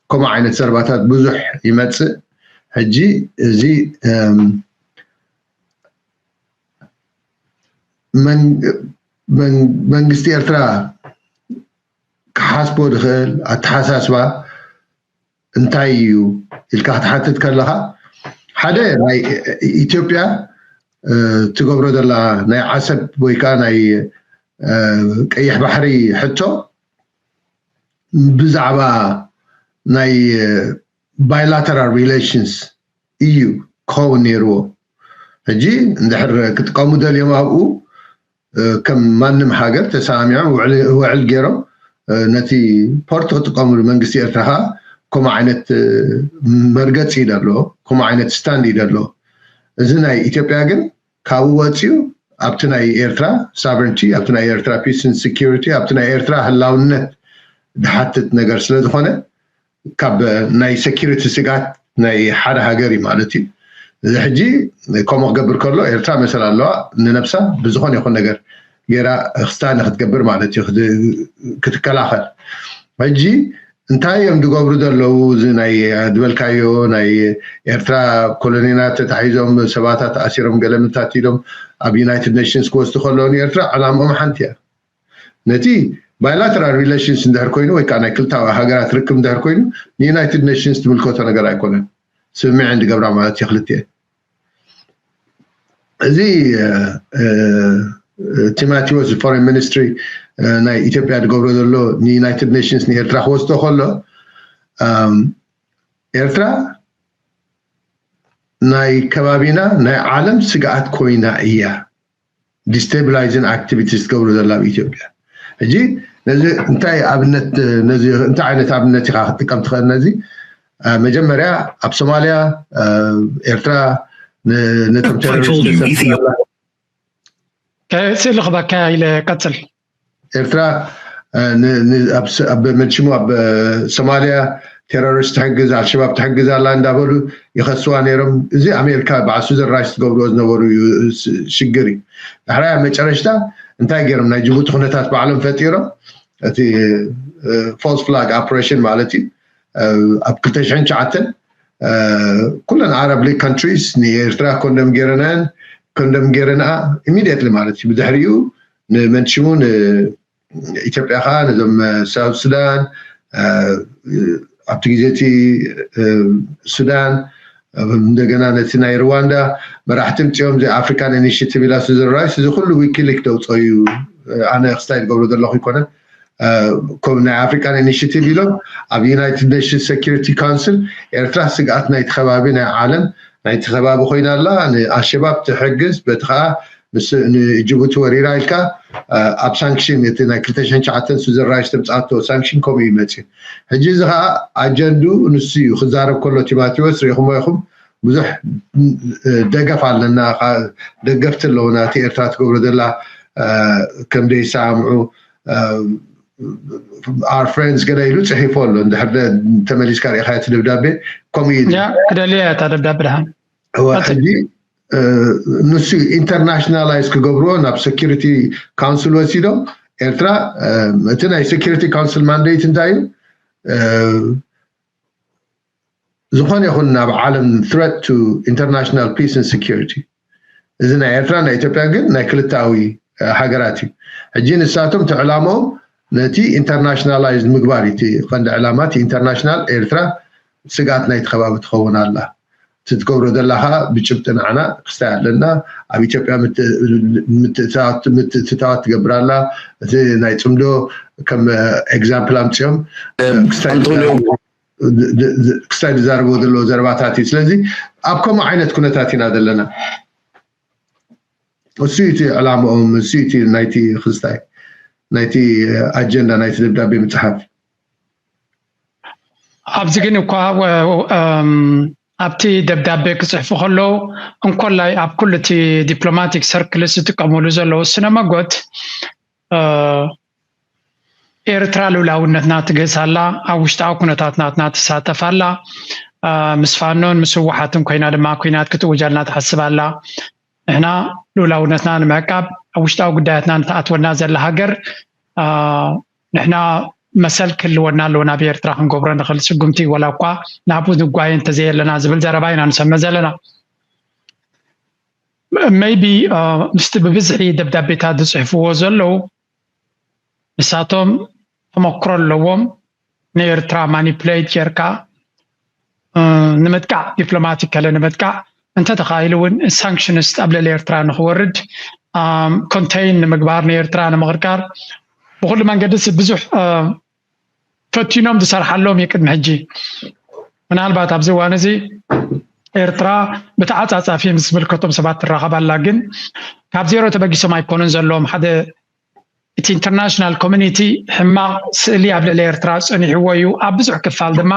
ከምኡ ዓይነት ዘረባታት ብዙሕ ይመፅእ። ሕጂ እዚ መንግስቲ ኤርትራ ክሓስቦ ዝኽእል ኣተሓሳስባ እንታይ እዩ ኢልካ ክትሓትት ከለኻ፣ ሓደ ናይ ኢትዮጵያ ትገብሮ ዘላ ናይ ዓሰብ ወይ ከዓ ናይ ቀይሕ ባሕሪ ሕቶ ብዛዕባ ናይ bilateral relations እዩ ክኸውን ነይርዎ። ሕጂ እንድሕር ክጥቀሙ ደልዮም ኣብኡ ከም ማንም ሃገር ተሰማሚዖም ውዕል ገይሮም ነቲ ፖርት ክጥቀምሉ መንግስቲ ኤርትራ ከዓ ከምኡ ዓይነት መርገፂ እዩ ደሎ፣ ከምኡ ዓይነት ስታንድ እዩ ደሎ። እዚ ናይ ኢትዮጵያ ግን ካብኡ ወፂኡ ኣብቲ ናይ ኤርትራ ሳቨርንቲ፣ ኣብቲ ናይ ኤርትራ ፒስን ሴኪሪቲ፣ ኣብቲ ናይ ኤርትራ ህላውነት ዝሓትት ነገር ስለ ዝኾነ ካብ ናይ ሴኪሪቲ ስግኣት ናይ ሓደ ሃገር እዩ ማለት እዩ። እዚ ሕጂ ከምኡ ክገብር ከሎ ኤርትራ መሰል ኣለዋ ንነብሳ ብዝኾነ ይኹን ነገር ገይራ ክስታን ክትገብር ማለት እዩ ክትከላኸል። ሕጂ እንታይ እዮም ዝገብሩ ዘለዉ? እዚ ናይ ዝበልካዮ ናይ ኤርትራ ኮሎኒና ተታሒዞም ሰባታት ኣሲሮም ገለምታት ኢሎም ኣብ ዩናይትድ ኔሽንስ ክወስዱ ከለዉ ንኤርትራ ዕላምኦም ሓንቲ እያ። ነቲ bilateral relations እንድሕር ኮይኑ ወይ ከዓ ናይ ክልታዊ ሃገራት ርክብ እንድሕር ኮይኑ ንዩናይትድ ኔሽንስ ትምልከቶ ነገር ኣይኮነን። ስምምዕ እንድገብራ ማለት እዩ ክልትኤን። እዚ ቲማቴዎስ ፎሬን ሚኒስትሪ ናይ ኢትዮጵያ ዝገብሮ ዘሎ ንዩናይትድ ኔሽንስ ንኤርትራ ክወስዶ ከሎ ኤርትራ ናይ ከባቢና ናይ ዓለም ስግኣት ኮይና እያ። ዲስታብላይዚንግ ኣክቲቪቲስ ትገብሩ ዘላ ኣብ ኢትዮጵያ። ሕጂ ነዚ እንታይ ኣብነት ነዚ እንታይ ዓይነት ኣብነት ኢኻ ክትጥቀም ትኽእል? ነዚ መጀመርያ ኣብ ሶማልያ ኤርትራ ነቶም ቴሮሪስት ስእሊ ክበካ ኢለ ቀፅል። ኤርትራ ኣብ መልሽሙ ኣብ ሶማልያ ቴሮሪስት ትሕግዝ ኣልሸባብ ትሕግዝ ኣላ እንዳበሉ ይኸስዋ ነይሮም። እዚ ኣሜሪካ በዓል ሱዘን ራይስ ትገብርዎ ዝነበሩ ሽግር እዩ። ዳሕራይ ኣብ መጨረሽታ እንታይ ገይሮም ናይ ጅቡቲ ኩነታት ባዕሎም ፈጢሮም እቲ ፎልስ ፍላግ ኦፕሬሽን ማለት እዩ ኣብ ክልተ ሽሕን ትሽዓተን ኩለን ዓረብ ሊግ ካንትሪስ ንኤርትራ ኮንደም ገይረናን ኮንደም ገይረንኣ ኢሚዲየትሊ ማለት እዩ። ብድሕሪኡ ንመንሽሙ ኢትዮጵያ ከዓ ነዞም ሳውት ሱዳን ኣብቲ ግዜ እቲ ሱዳን እንደገና ነቲ ናይ ሩዋንዳ መራሕቲ ምፅኦም እዚ ኣፍሪካን ኢኒሽቲቭ ኢላ ሱዘን ራይስ እዚ ኩሉ ዊኪሊክ ደውፀ እዩ። ኣነ ክስታይ ዝገብሮ ዘለኹ ይኮነን። ከም ናይ ኣፍሪካን ኢኒሽቲቭ ኢሎም ኣብ ዩናይትድ ኔሽንስ ሴኪሪቲ ካውንስል ኤርትራ ስግኣት ናይቲ ከባቢ ናይ ዓለም ናይቲ ከባቢ ኮይና ኣላ። ንኣልሸባብ ትሕግዝ በቲ ከዓ ንጅቡቲ ወሪራ ኢልካ ኣብ ሳንክሽን እቲ ናይ ክልተ ሽሕን ትሽዓተን ሱዘን ራይስ ተምፅኣቶ ሳንክሽን ከምኡ እዩ መፅዩ። ሕጂ እዚ ከዓ ኣጀንድኡ ንሱ እዩ ክዛረብ ከሎ ቲማቴዎስ ሪኢኹሞ ኢኹም ብዙሕ ደገፍ ኣለና ደገፍቲ ኣለውና እቲ ኤርትራ ትገብሮ ዘላ ከም ዘይሰማምዑ our friends ገለ ኢሉ ፅሒፉ ኣሎ። እንድሕር ተመሊስካ ሪኢኻ እቲ ደብዳቤ ከምኡ እዩ። ክደልያ እታ ደብዳቤ ድሓን ሕጂ ንሱ ኢንተርናሽናላይዝ ክገብርዎ ናብ ሴኪሪቲ ካውንስል ወሲዶም ኤርትራ እቲ ናይ ሴኪሪቲ ካውንስል ማንዴት እንታይ እዩ? ዝኾነ ይኹን ናብ ዓለም threat to international peace and security እዚ ናይ ኤርትራ ናይ ኢትዮጵያ ግን ናይ ክልታዊ ሃገራት እዩ። ሕጂ ንሳቶም እቲ ዕላምኦም ነቲ ኢንተርናሽናላይዝ ምግባር እዩ እቲ ቀንዲ ዕላማ። እቲ ኢንተርናሽናል ኤርትራ ስግኣት ናይቲ ከባቢ ትኸውን ኣላ። እቲ ትገብሮ ዘላ ከዓ ብጭብጢ ንዓና ክስታይ ኣለና። ኣብ ኢትዮጵያ ምትእትታዋት ትገብር ኣላ። እቲ ናይ ፅምዶ ከም ኤግዛምፕል ኣምፅኦም ክስታይ ዝዛረብዎ ዘለዎ ዘረባታት እዩ። ስለዚ ኣብ ከምኡ ዓይነት ኩነታት ኢና ዘለና። እሱ እቲ ዕላምኦም እሱ እቲ ናይቲ ክስታይ ናይቲ ኣጀንዳ ናይቲ ደብዳቤ ምፅሓፍ። ኣብዚ ግን እኳ ኣብቲ ደብዳቤ ክፅሕፉ ከለዉ እንኮላይ ኣብ ኩሉ እቲ ዲፕሎማቲክ ሰርክልስ ዝጥቀምሉ ዘለዉ ስነ መጎት ኤርትራ ልኡላውነትና ትግህስ ኣላ፣ ኣብ ውሽጣዊ ኩነታት ናትና ትሳተፍ ኣላ፣ ምስ ፋኖን ምስ ህወሓትን ኮይና ድማ ኩናት ክትእውጅ ኣላ ትሓስብ ኣላ። ንሕና ልኡላውነትና ንምዕቃብ ኣብ ውሽጣዊ ጉዳያትና ንትኣትወና ዘላ ሃገር ንሕና መሰል ክህልወና ኣለዎ ናብ ኤርትራ ክንገብሮ ንኽእል ስጉምቲ ወላ እኳ ናብኡ ንጓየ እንተዘየለና ዝብል ዘረባ ኢና ንሰምዕ ዘለና። maybe ምስቲ ብብዝሒ ደብዳቤታት ዝፅሕፍዎ ዘለዉ ንሳቶም ተመክሮ ኣለዎም ንኤርትራ manipulate ጌርካ ንምጥቃዕ diplomatically ንምጥቃዕ እንተተኻኢሉ እውን sanctions ኣብ ልዕሊ ኤርትራ ንክወርድ contain ንምግባር ንኤርትራ ንምቕርቃር ብኩሉ መንገዲ ብዙሕ ፈቲኖም ዝሰርሓሎም እዩ ቅድሚ ሕጂ። ምናልባት ኣብዚ እዋን እዚ ኤርትራ ብተዓፃፃፊ ምስ ዝምልከቶም ሰባት ትራኸብ ኣላ፣ ግን ካብ ዜሮ ተበጊሶም ኣይኮኑን ዘለዎም። ሓደ እቲ international community ሕማቕ ስእሊ ኣብ ልዕሊ ኤርትራ ፀኒሕዎ እዩ። ኣብ ብዙሕ ክፋል ድማ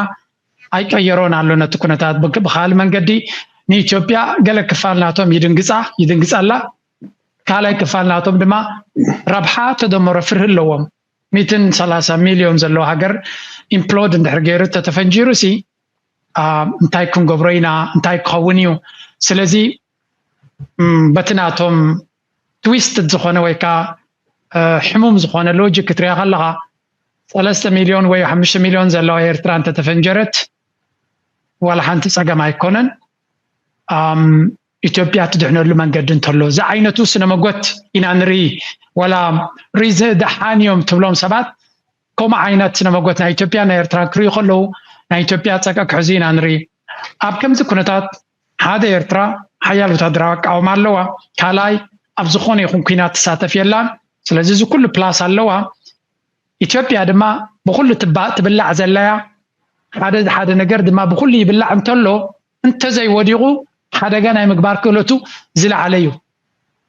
ኣይቀየሮን ኣሎ ነቲ ኩነታት። ብካልእ መንገዲ ንኢትዮጵያ ገለ ክፋል ናቶም ይድንግፃ ይድንግፃ ኣላ፣ ካልኣይ ክፋል ናቶም ድማ ረብሓ ተደመሮ ፍርሂ ኣለዎም። ሚትን ሰላሳ ሚልዮን ዘለዎ ሃገር implode እንድሕር ገይሩ ተተፈንጂሩ ሲ እንታይ ክንገብሮ ኢና? እንታይ ክኸውን እዩ? ስለዚ በቲ ናቶም twisted ዝኾነ ወይ ከዓ ሕሙም ዝኾነ logic ክትሪኣ ከለኻ ሰለስተ ሚልዮን ወይ ሓሙሽተ ሚልዮን ዘለዋ ኤርትራ እንተተፈንጀረት ዋላ ሓንቲ ፀገም ኣይኮነን። ኢትዮጵያ ትድሕነሉ መንገዲ እንተሎ ዝዓይነቱ ስነ መጎት ኢና ንርኢ። ዋላ ሪዘ ደሓን እዮም ትብሎም ሰባት ከምኡ ዓይነት ስነ መጎት ናይ ኢትዮጵያ ናይ ኤርትራ ክርእዩ ከለዉ ናይ ኢትዮጵያ ፀቀ ክሕዙ ኢና ንርኢ። ኣብ ከምዚ ኩነታት ሓደ ኤርትራ ሓያል ወታደራዊ ኣቃውማ ኣለዋ። ካልኣይ ኣብ ዝኾነ ይኹን ኩናት ትሳተፍ የላን። ስለዚ እዚ ኩሉ ፕላስ ኣለዋ። ኢትዮጵያ ድማ ብኩሉ ትብላዕ ዘለያ ሓደ ሓደ ነገር ድማ ብኩሉ ይብላዕ እንተሎ እንተዘይወዲቑ ሓደጋ ናይ ምግባር ክእለቱ ዝለዓለ እዩ።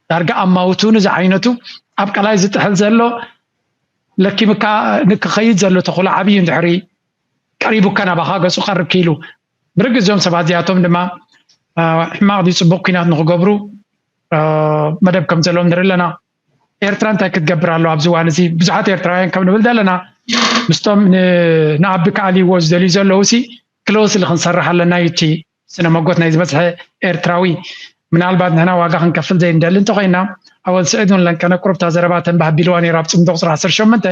ዳርጋ ኣማውትኡ ንዝዓይነቱ ኣብ ቀላይ ዝጥሕል ዘሎ ለኪምካ ንክኸይድ ዘሎ ተኹላ ዓብዪ እንድሕሪ ቀሪቡካ ናባኻ ገጹ ቀርብ ክኢሉ ብርግጽ እዞም ሰባት እዚኣቶም ድማ ሕማቕ ድዩ ጽቡቕ ኩናት ንክገብሩ መደብ ከም ዘለዎም ንርኢ ኣለና። ኤርትራ እንታይ ክትገብር ኣለዋ ኣብዚ እዋን እዚ? ብዙሓት ኤርትራውያን ከም ንብል ዘለና ምስቶም ንኣቢ ክኣልይዎ ዝደልዩ ዘለዉ ሲ ክሎስሊ ክንሰርሕ ኣለና እዩ እቲ ስነ መጎት ናይ ዝበፅሐ ኤርትራዊ። ምናልባት ንሕና ዋጋ ክንከፍል ዘይንደሊ እንተኮይና ኣወል ስዒድ እውን ለንቀነ ቁርብታ ዘረባ ተንባህ ቢልዋ ነይሩ ኣብ ፅምዶ ቁፅሪ ዓሰርተ ሸሞንተ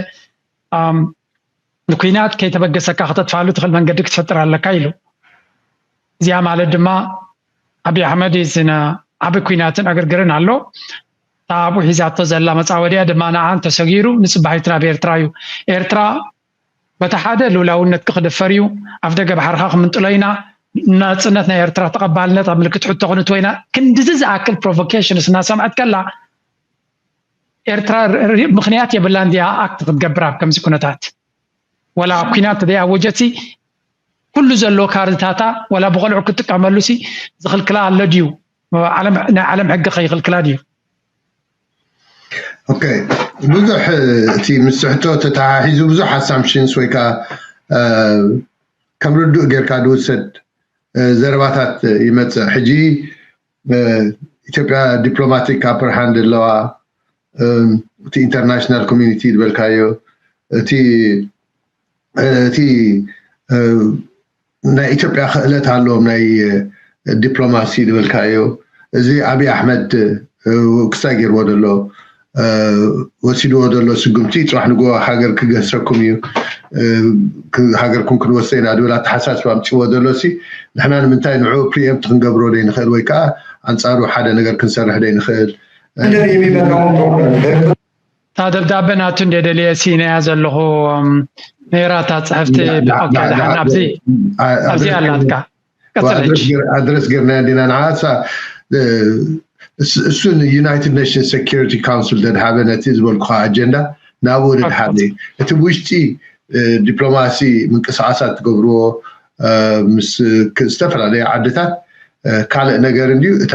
ንኩናት ከይተበገሰካ ከተጥፋሉ ትኽእል መንገዲ ክትፈጥር ኣለካ ኢሉ። እዚኣ ማለት ድማ ኣብይ ኣሕመድ ዝነ ዓቢ ኩናትን ዕግርግርን ኣሎ። እታ ኣብኡ ሒዛቶ ዘላ መጻወድያ ድማ ንዓን ተሰጊሩ ንጽባሒቱ ናብ ኤርትራ እዩ። ኤርትራ በቲ ሓደ ልውላውነትኪ ክድፈር እዩ፣ ኣፍ ደገ ባሕርኻ ክምንጥሎ ኢና፣ ናጽነት ናይ ኤርትራ ተቐባልነት ኣብ ምልክት ሕቶ ክንእትዎ ኢና። ክንድዚ ዝኣክል ፕሮቮኬሽንስ እናሰምዐት ከላ ኤርትራ ምኽንያት የብላን ድያ ኣክት ክትገብር ኣብ ከምዚ ኩነታት? ወላ ኩናት ተዘይኣወጀትሲ ኩሉ ዘሎ ካርድታታ ወላ ብቆልዑ ክትጥቀመሉሲ ዝኽልክላ ኣሎ ድዩ? ናይ ዓለም ሕጊ ከይኽልክላ ድዩ? ኦኬ፣ ብዙሕ እቲ ምስ ሕቶ ተተሓሒዙ ብዙሕ ኣሳምፕሽንስ ወይ ከዓ ከም ርዱእ ጌርካ ዝውሰድ ዘረባታት ይመፅእ። ሕጂ ኢትዮጵያ ዲፕሎማቲክ ኣፐር ሃንድ ኣለዋ። እቲ ኢንተርናሽናል ኮሚኒቲ ዝበልካዮ እቲ እቲ ናይ ኢትዮጵያ ክእለት ኣለዎም ናይ ዲፕሎማሲ ዝበልካዮ እዚ ኣብይ ኣሕመድ ክስታይ ገይርዎ ዘሎ ወሲድዎ ዘሎ ስጉምቲ ፅባሕ ንግሆ ሃገር ክገሰኩም እዩ ሃገርኩም ክንወስደ ኢና ዝብል ኣተሓሳስባ ኣምፅዎ ዘሎ ሲ ንሕና ንምንታይ ንዕኡ ፕሪኤምፕት ክንገብሮ ዘይንኽእል ወይ ከዓ ኣንፃሩ ሓደ ነገር ክንሰርሕ ዘይንኽእል እንደዚህ የሚመጣውን ጦርነት እታ ደብዳበ ናቱ እንደ ደልየ ሲነያ ዘለኹ ነይራ እታ ፅሕፍቲ ደሓን ኣብዚ ኣብዚ ኣላትካ ኣድረስ ገርና ዲና ንዓሳ እሱ ዩናይትድ ኔሽንስ ሴኪሪቲ ካውንስል ደድሃበ ነቲ ዝበልኩካ ኣጀንዳ ናብኡ ደድሃበ እቲ ብውሽጢ ዲፕሎማሲ ምንቅስቃሳት ትገብርዎ ምስ ዝተፈላለዩ ዓድታት ካልእ ነገር እንድዩ እታ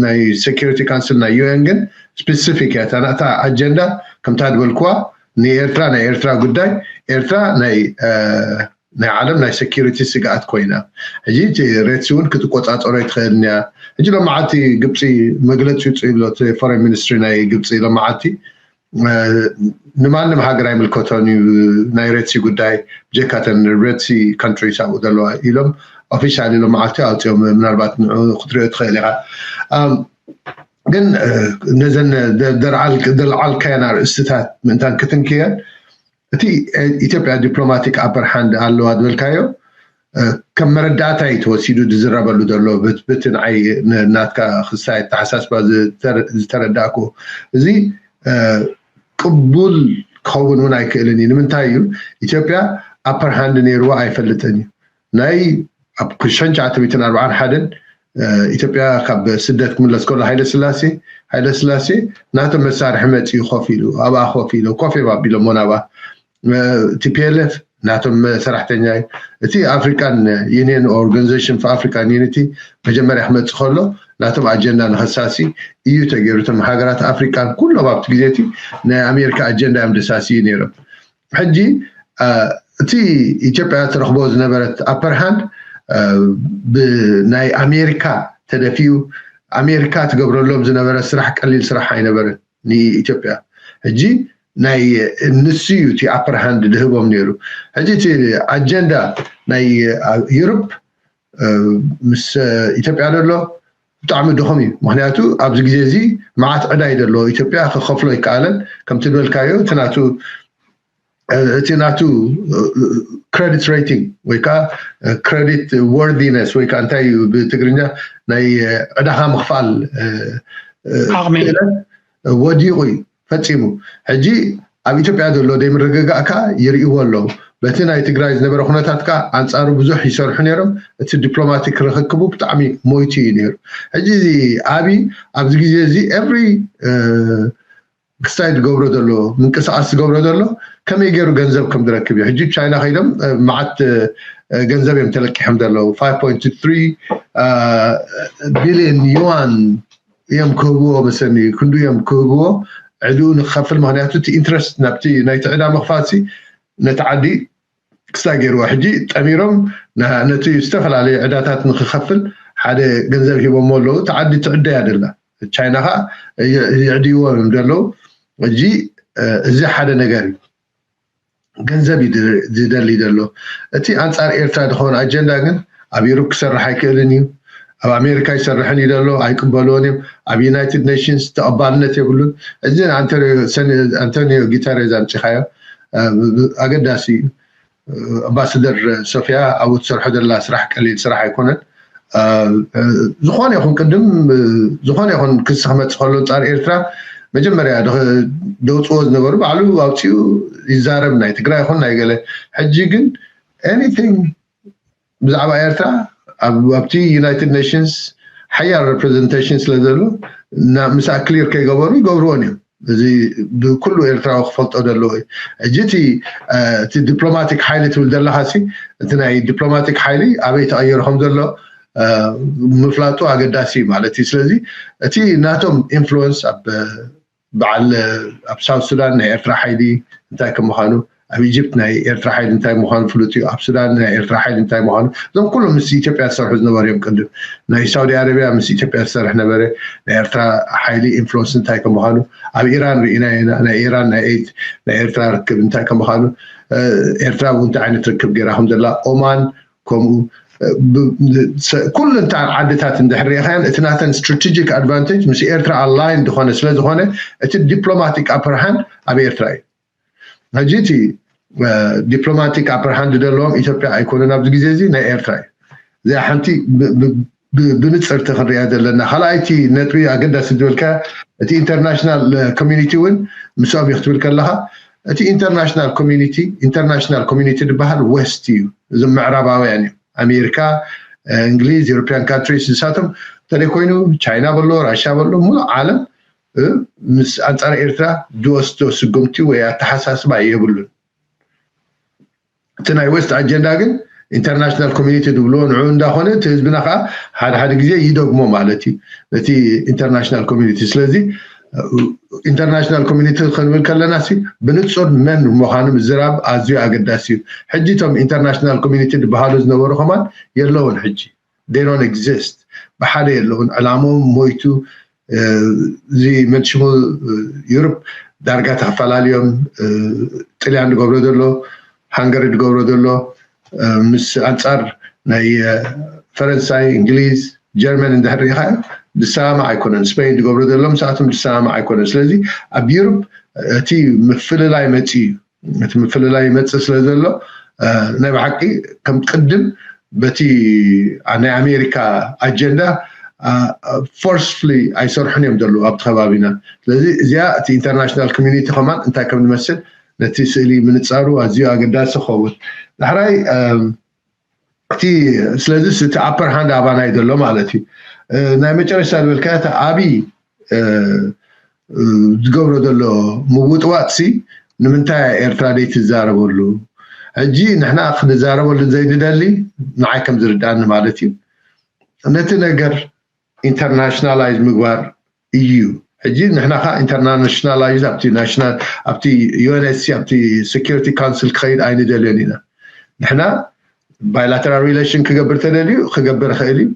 ናይ ሴኪሪቲ ካውንስል ናይ ዩኤን ግን ስፔሲፊክ እያ እታ ናታ ኣጀንዳ ከምታ ዝበልክዋ ንኤርትራ ናይ ኤርትራ ጉዳይ ኤርትራ ናይ ናይ ዓለም ናይ ሴኪሪቲ ስግኣት ኮይና ሕጂ እቲ ሬትሲ እውን ክትቆፃፀሮ ይትኽእል እያ ሕጂ ሎማዓልቲ ግብፂ መግለፂ ይውፅእ ይብሎ እቲ ፎሬን ሚኒስትሪ ናይ ግብፂ ሎማዓልቲ ንማንም ሃገር ኣይምልከቶን እዩ ናይ ሬትሲ ጉዳይ ብጀካተን ሬትሲ ካንትሪስ ኣብኡ ዘለዋ ኢሎም ኦፊሻሊ ሎማዓልቲ ኣውፅኦም ምናልባት ንዑ ክትሪኦ ትኽእል ኢኻ ግን ነዘን ደልዓልካየን ኣርእስትታት ምእንታን ክትንክየን፣ እቲ ኢትዮጵያ ዲፕሎማቲክ ኣፐር ሃንድ ኣለዋ ዝበልካዮ ከም መረዳእታ እዩ ተወሲዱ ዝዝረበሉ ዘሎ። ብቲ ንዓይ ናትካ ክሳይ ኣተሓሳስባ ዝተረዳእኩ፣ እዚ ቅቡል ክኸውን እውን ኣይክእልን እዩ። ንምንታይ እዩ? ኢትዮጵያ ኣፐር ሃንድ ነይርዋ ኣይፈልጥን እዩ። ናይ ኣብ ሽሕን ትሽዓተ ሚእትን ኣርባዓን ሓደን ኢትዮጵያ ካብ ስደት ክምለስ ከሎ ሃይለ ስላሴ ሃይለ ስላሴ ናቶም መሳርሒ መፂኡ ኮፍ ኢሉ ኣብኣ ኮፍ ኢሎ ኮፍ እዮም ኣቢሎሞ ናብኣ። ቲፒኤልኤፍ ናቶም ሰራሕተኛ እዩ። እቲ ኣፍሪካን ዩኒየን ኦርጋኒዜሽን ኣፍሪካን ዩኒቲ መጀመርያ ክመፅእ ከሎ ናቶም ኣጀንዳ ንኸሳሲ እዩ ተገይሩ። እቶም ሃገራት ኣፍሪካን ኩሎም ኣብቲ ግዜ እቲ ናይ ኣሜሪካ ኣጀንዳ እዮም ደሳስዩ ነይሮም። ሕጂ እቲ ኢትዮጵያ ትረኽቦ ዝነበረት ኣፐር ሃንድ ብናይ ኣሜሪካ ተደፊኡ ኣሜሪካ ትገብረሎም ዝነበረ ስራሕ ቀሊል ስራሕ ኣይነበረን ንኢትዮጵያ። ሕጂ ናይ ንሱ እዩ እቲ ኣፐር ሃንድ ድህቦም ነይሩ። ሕጂ እቲ ኣጀንዳ ናይ ዩሮፕ ምስ ኢትዮጵያ ዘሎ ብጣዕሚ ድኹም እዩ። ምክንያቱ ኣብዚ ግዜ እዚ መዓት ዕዳ እዩ ዘለዎ። ኢትዮጵያ ክኸፍሎ ይከኣለን። ከምቲ ዝበልካዮ እቲ ናቱ እቲ ናቱ ክሬዲት ሬቲንግ ወይ ከዓ ክሬዲት ወርዲነስ ወይ ከዓ እንታይ እዩ ብትግርኛ ናይ ዕዳኻ ምኽፋል ዓቕሚ ወዲቑ እዩ ፈፂሙ። ሕጂ ኣብ ኢትዮጵያ ዘሎ ዘይምርግጋእ ከዓ ይርእይዎ ኣለዉ። በቲ ናይ ትግራይ ዝነበረ ኩነታት ከዓ ኣንፃሩ ብዙሕ ይሰርሑ ነይሮም። እቲ ዲፕሎማቲክ ርክክቡ ብጣዕሚ ሞይቱ እዩ ነይሩ። ሕጂ እዚ ኣብይ ኣብዚ ግዜ እዚ ኤቭሪ ክስታይ ዝገብሮ ዘሎ ምንቅስቃስ ዝገብሮ ዘሎ ከመይ ገይሩ ገንዘብ ከም ዝረክብ እዩ። ሕጂ ቻይና ከይዶም መዓት ገንዘብ እዮም ተለቂሖም ዘለዉ። ፋይቭ ፖይንት ትሪ ቢልዮን ዩዋን እዮም ክህብዎ መሰኒ ክንዱ እዮም ክህብዎ ዕድኡ ንክኸፍል። ምክንያቱ እቲ ኢንትረስት ናብቲ ናይቲ ዕዳ ምኽፋልሲ ነቲ ዓዲ ክስታይ ገይርዎ። ሕጂ ጠሚሮም ነቲ ዝተፈላለዩ ዕዳታት ንክኸፍል ሓደ ገንዘብ ሂቦሞ ኣለዉ። እቲ ዓዲ ትዕደያ ደላ ቻይና ከዓ ይዕድይዎ እዮም ዘለዉ። ሕጂ እዚ ሓደ ነገር እዩ። ገንዘብ እዩ ዝደሊ ዘሎ። እቲ ኣንፃር ኤርትራ ዝኸውን ኣጀንዳ ግን ኣብ ዩሮፕ ክሰርሕ ኣይክእልን እዩ። ኣብ ኣሜሪካ ይሰርሕን እዩ ዘሎ፣ ኣይቅበልዎን እዮም። ኣብ ዩናይትድ ኔሽንስ ተቐባልነት የብሉን። እዚ ኣንቶኒዮ ጉተሬዝ ኣምፂኻዮ ኣገዳሲ እዩ። ኣምባሳደር ሶፊያ ኣብኡ ትሰርሖ ዘላ ስራሕ ቀሊል ስራሕ ኣይኮነን። ዝኾነ ይኹን ቅድም ዝኾነ ይኹን ክሲ ክመፅእ ከሎ ኣንፃር ኤርትራ መጀመርያ ደውፅዎ ዝነበሩ ባዕሉ ኣውፅኡ ይዛረብ፣ ናይ ትግራይ ይኹን ናይ ገለ። ሕጂ ግን ኤኒቲንግ ብዛዕባ ኤርትራ ኣብቲ ዩናይትድ ኔሽንስ ሓያል ሬፕሬዘንቴሽን ስለ ዘሎ ምስኣ ክሊር ከይገበሩ ይገብርዎን እዮም። እዚ ብኩሉ ኤርትራዊ ክፈልጦ ዘለዎ እዩ። ሕጂ እቲ ዲፕሎማቲክ ሓይሊ ትብል ዘለካ ሲ እቲ ናይ ዲፕሎማቲክ ሓይሊ ኣበይ ተቐይሩ ከም ዘሎ ምፍላጡ ኣገዳሲ እዩ ማለት እዩ። ስለዚ እቲ ናቶም ኢንፍሉወንስ ኣብ በዓል ኣብ ሳውት ሱዳን ናይ ኤርትራ ሓይሊ እንታይ ከም ምዃኑ፣ ኣብ ኢጅፕት ናይ ኤርትራ ሓይሊ እንታይ ምዃኑ ፍሉጥ እዩ። ኣብ ሱዳን ናይ ኤርትራ ሓይሊ እንታይ ምዃኑ፣ እዞም ኩሎም ምስ ኢትዮጵያ ዝሰርሑ ዝነበሩ እዮም። ቅድም ናይ ሳውዲ ኣረቢያ ምስ ኢትዮጵያ ዝሰርሕ ነበረ፣ ናይ ኤርትራ ሓይሊ ኢንፍሉወንስ እንታይ ከም ምዃኑ ኣብ ኢራን ርኢና ኢና። ናይ ኢራን ናይ ኤት ናይ ኤርትራ ርክብ እንታይ ከም ምዃኑ፣ ኤርትራ እውን እንታይ ዓይነት ርክብ ገይራ ከም ዘላ፣ ኦማን ከምኡ ኩሉ እንታ ዓድታት እንድሕር ሪኢኻያን እቲ ናተን ስትራቴጂክ ኣድቫንቴጅ ምስ ኤርትራ ኣላይን ዝኾነ ስለ ዝኾነ እቲ ዲፕሎማቲክ ኣፐር ሃንድ ኣብ ኤርትራ እዩ። ሕጂ እቲ ዲፕሎማቲክ ኣፐር ሃንድ ዘለዎም ኢትዮጵያ ኣይኮነን ኣብዚ ግዜ እዚ ናይ ኤርትራ እዩ። እዚኣ ሓንቲ ብንፅርቲ ክንሪኣ ዘለና። ካልኣይቲ ነጥቢ ኣገዳሲ ዝበልካ እቲ ኢንተርናሽናል ኮሚኒቲ እውን ምስኦም እዩ ክትብል ከለካ እቲ ኢንተርናሽናል ኮሚኒቲ ኢንተርናሽናል ኮሚኒቲ ዝበሃል ዌስት እዩ። እዞም ምዕራባውያን እዮም። ኣሜሪካ፣ እንግሊዝ፣ ዩሮፒያን ካንትሪስ ንሳቶም እንተደይ ኮይኑ ቻይና በሎ ራሽያ በሎ ሙሉእ ዓለም ምስ ኣንፃር ኤርትራ ዝወስዶ ስጉምቲ ወይ ኣተሓሳስባ የብሉን። እቲ ናይ ዌስት ኣጀንዳ ግን ኢንተርናሽናል ኮሚኒቲ ዝብልዎ ንዑ እንዳኾነ እቲ ህዝብና ከዓ ሓደ ሓደ ግዜ ይደግሞ ማለት እዩ ነቲ ኢንተርናሽናል ኮሚኒቲ። ስለዚ ኢንተርናሽናል ኮሚኒቲ ክንብል ከለና ሲ ብንፁር መን ምዃኑ ምዝራብ ኣዝዩ ኣገዳሲ እዩ። ሕጂ እቶም ኢንተርናሽናል ኮሚኒቲ ዝበሃሉ ዝነበሩ ከማን የለውን። ሕጂ they don't exist፣ ብሓደ የለውን። ዕላሞም ሞይቱ። እዚ መንሽሙ ዩሮፕ ዳርጋ ተፈላለዮም። ጥልያን ዝገብሮ ዘሎ ሃንገሪ ዝገብሮ ዘሎ ምስ ኣንፃር ናይ ፈረንሳይ፣ እንግሊዝ፣ ጀርመን እንድሕር ሪኢኻ ዝሰማማዕ ኣይኮነን። ስፔን ዝገብሮ ዘሎ ምስኣቶም ዝሰማማዕ ኣይኮነን። ስለዚ ኣብ ዩሮፕ እቲ ምፍልላይ መፂ እዩ። እቲ ምፍልላይ ይመፅእ ስለ ዘሎ ናይ ብሓቂ ከም ቅድም በቲ ናይ ኣሜሪካ ኣጀንዳ ፎርስፍሊ ኣይሰርሑን እዮም ዘለዉ ኣብቲ ከባቢና። ስለዚ እዚኣ እቲ ኢንተርናሽናል ኮሚኒቲ ከማን እንታይ ከም ዝመስል ነቲ ስእሊ ምንፃሩ ኣዝዩ ኣገዳሲ ክኸውን። ዳሕራይ እቲ ስለዚ እቲ ኣፐር ሃንድ ኣባና እዩ ዘሎ ማለት እዩ። ናይ መጨረሻ ዝበልካ እቲ ኣብይ ዝገብሮ ዘሎ ምውጥዋጥ ሲ ንምንታይ ኤርትራ ደይ ትዛረበሉ? ሕጂ ንሕና ክንዛረበሉ ዘይንደሊ ንዓይ ከም ዝርዳእኒ ማለት እዩ። ነቲ ነገር ኢንተርናሽናላይዝ ምግባር እዩ። ሕጂ ንሕና ከዓ ኢንተርናሽናላይዝ ኣብቲ ናሽናል ኣብቲ ዩኤንኤስሲ ኣብቲ ሴኪሪቲ ካውንስል ክኸይድ ኣይንደልዮን ኢና። ንሕና ባይላተራል ሪሌሽን ክገብር ተደልዩ ክገብር ይኽእል እዩ።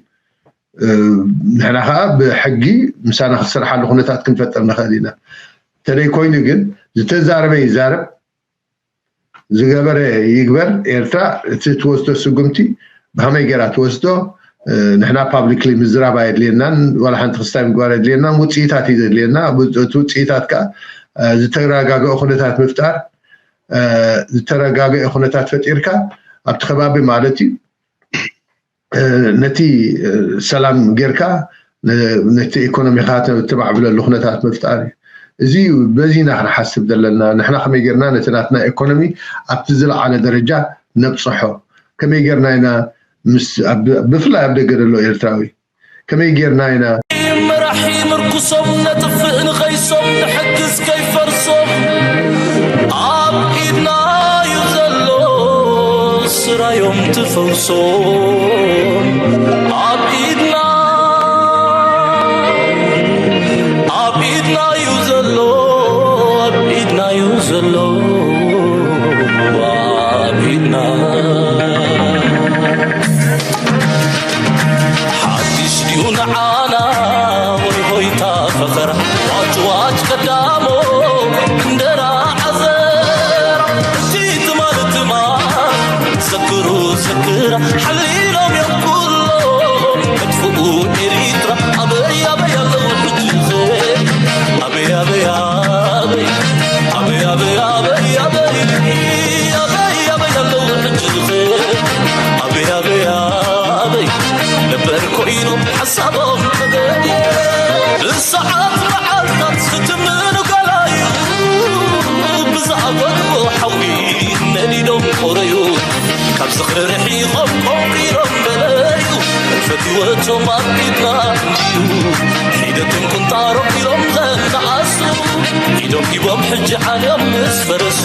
ንሕና ከዓ ብሕጊ ምሳና ክትሰርሓሉ ኩነታት ክንፈጥር ንኽእል ኢና። እንተደይ ኮይኑ ግን ዝተዛረበ ይዛረብ፣ ዝገበረ ይግበር። ኤርትራ እቲ ትወስዶ ስጉምቲ ብኸመይ ገይራ ትወስዶ ንሕና ፓብሊክሊ ምዝራብ ኣየድልየናን፣ ዋላ ሓንቲ ክስታይ ምግባር የድልየናን። ውፅኢታት እዩ ዘድልየና። እቲ ውፅኢታት ከዓ ዝተረጋገአ ኩነታት ምፍጣር፣ ዝተረጋገአ ኩነታት ፈጢርካ ኣብቲ ከባቢ ማለት እዩ ነቲ ሰላም ጌርካ ነቲ ኢኮኖሚካ ተማዕብለሉ ኩነታት ምፍጣር እዩ። እዚ በዚ ኢና ክንሓስብ ዘለና። ንሕና ከመይ ጌርና ነቲ ናትና ኢኮኖሚ ኣብቲ ዝለዓለ ደረጃ ነብፅሖ? ከመይ ጌርና ኢና ብፍላይ ኣብ ደገ ዘሎ ኤርትራዊ ከመይ ጌርና ኢና መራሒ ምርኩሶም ነጥፍእ ንኸይሶም ንሕግዝ ከይፈርሶም ኣብ ኢድና እዩ ዘሎ ስራዮም ትፈውሶም ኣብ ኢድና ኣብ ኢድና እዩ ዘሎ ኣብ ኢድና እዩ ዘሎ ኣብ ኢድና ሓድሽ ድዩ ንዓና ወይ ሆይታ ፈኸራ ዋጭ ዋጭ ቀዳሞ እንደራ ዓዘራ እቲ ትማል ትማል ዘክሩ ዘክራ ሓሊሎም እዮም ኩሎም መጥፍኡ ኤሪትራ ኣበይ ኣበይ ኣለዉ ሕጂ ኣበይ ኣበይ ኣበይ ኣበይ ኣበይ ኣበይ ኣበይ ኣበይ ኣበይ ኣለዉ ሕጂ ኣበይ ኣበይ ኣበይ ነበር ኮይኖም ሓሳቦም ተገዲ ብሰዓት መዓልታት ዝትምኑ ገላዩ ብዝኣጎድቦ ሓዊ ነዲዶም ቆረዩ ካብ ዝኽሪ ርሒቖም ቆንቂሮም በለዩ ፈትወቶም ኣብ ኢድና እንድዩ ሒደቶም ቁንጣሮም ኢሎም ዘነኣሱ ኢዶም ሂቦም ሕጂ ዓንዮም ምስ ፈረሱ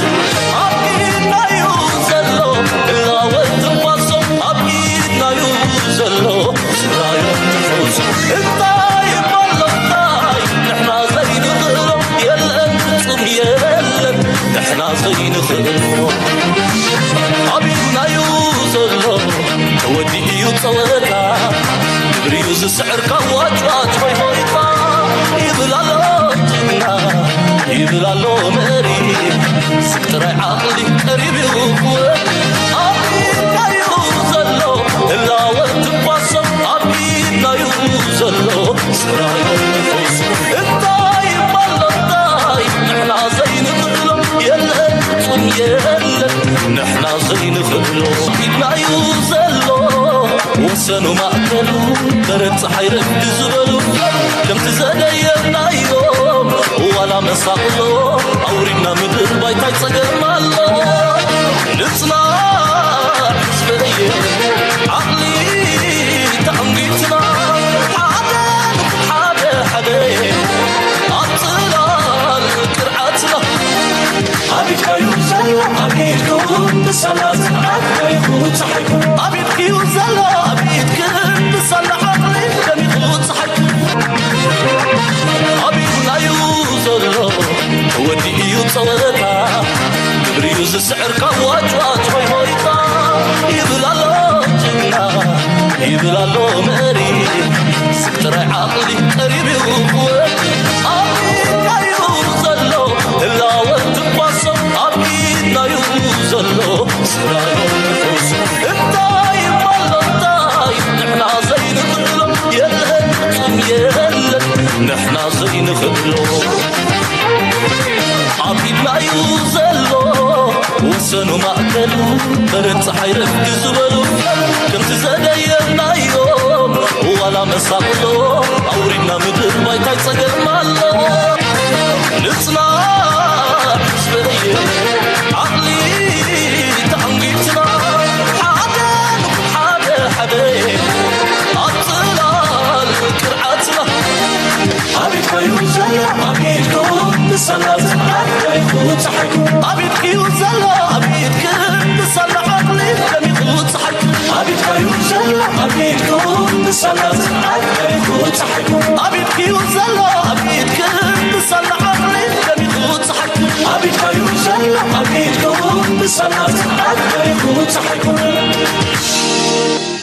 ኣብ ኢድናዩ ዘሎ እላወት ትንፋሶም ኣብ ኢድናዩ ዘሎ ስራዮም ትፈውሶም እንታይ እሞ ኣሎ እንታይ ንሕና ዘይንኽእሎ የለን ፍጹም የለን ንሕና ዘይንኽእሎ ኣብ ኢድናዩ ዘሎ ተወዲኡ እዩ ጸወታ ግብሪ እዩ ዝስዕር ካብ ዋጭዋጭ ሆይ ሆይታ ይብል ኣሎ ጅግና ይብል ኣሎ መሪ ስቅ ጥራይ ዓቕሊ ቀሪብ እዩ ክወድ ኣብ ኢድናዩ ዘሎ ህላወ ትኳሶም ኣብ ኢድናዩ ዘሎ ስራዩ ትፈውሱ እንታይ እሞ ኣሎ እንታይ ንሕና ዘይንኽእሎ የለን ፍጹም የለን ንሕና ዘይንኽእሎ ኢድናዩ ዘሎ ወሰኑ ማእከሉ በረድ ፀሓይ ረፍዲ ዝበሉ ከምቲ ዘደየናዮም ዋላ መሳቕሎ ኣውሪድና ምድር ባይታይ ፀገም ኣሎ ንፅናዕ ህዝበየ ዓቕሊ ተዓንጊትና ሓደ ሓደ ሓደ ኣብ ፅላል ቅርዓትና ኣብ ኢድካዩ ዘሎ ኣብ ኢድኩም ብሰላ ፅንዓት ደሚኹ ፀሓይኩም ኣብ ኢድክዩ ዘሎ ኣብ ኢድክን ብሰላ ዓቕሊ ደሚኹ ፀሓይኩም ኣብ ኢድናዩ ዘሎ ተወዲኡ እዩ ፀወታ ግብሪዩ ዝስዕር ካብ ዋጭዋጭ ሆይ ሆይታ ይብል ኣሎ ጅግና ይብል ኣሎ መሪ ስብ ጥራይ ዓቕሊ ቀሪብ እዩ ክወድ ኣብ ኢድናዩ ዘሎ ህላወ ትኳሶ ኣብ ኢድናዩ ዘሎ ስራዮ ትፈውሱ እንታይ እሞ ኣሎ እንታይ ንሕና ዘይንኽእሎ የለን ፍጹም የለን ሰኑ ማእከሉ በረት ፀሓይ ረፍቲ ዝበሉ ከምቲ ዘደየናዮ ዋላ መሳቕሎ ኣውሪድና ምድር ባይታይ ጸገም ኣሎ ንጽና ስበየ ዓቕሊ ተዓንጊትና ሓደ ንኹን ሓደ ሓደ ኣብ ጽላል ቅርዓትና ኣቤት ኮይኑ ዘሎ ኣቤት ኮይኑ ንሰላ ዝብሃል ኮይኑ ፀሓይኩ ኣቤት እዩ ዘሎ ኣቤት ክንዲ ሰላ ዓቕሊ ደሚቑ ፀሓይኩ ኣቤት ኮይኑ ዘሎ ኣቤት ኮይኑ ንሰላ ዝብሃል ኮይኑ ፀሓይኩ ኣቤት እዩ ዘሎ ኣቤት ክንዲ ሰላ ዓቕሊ ደሚቑ ፀሓይኩ ኣቤት ኮይኑ ዘሎ ኣቤት ኮይኑ ንሰላ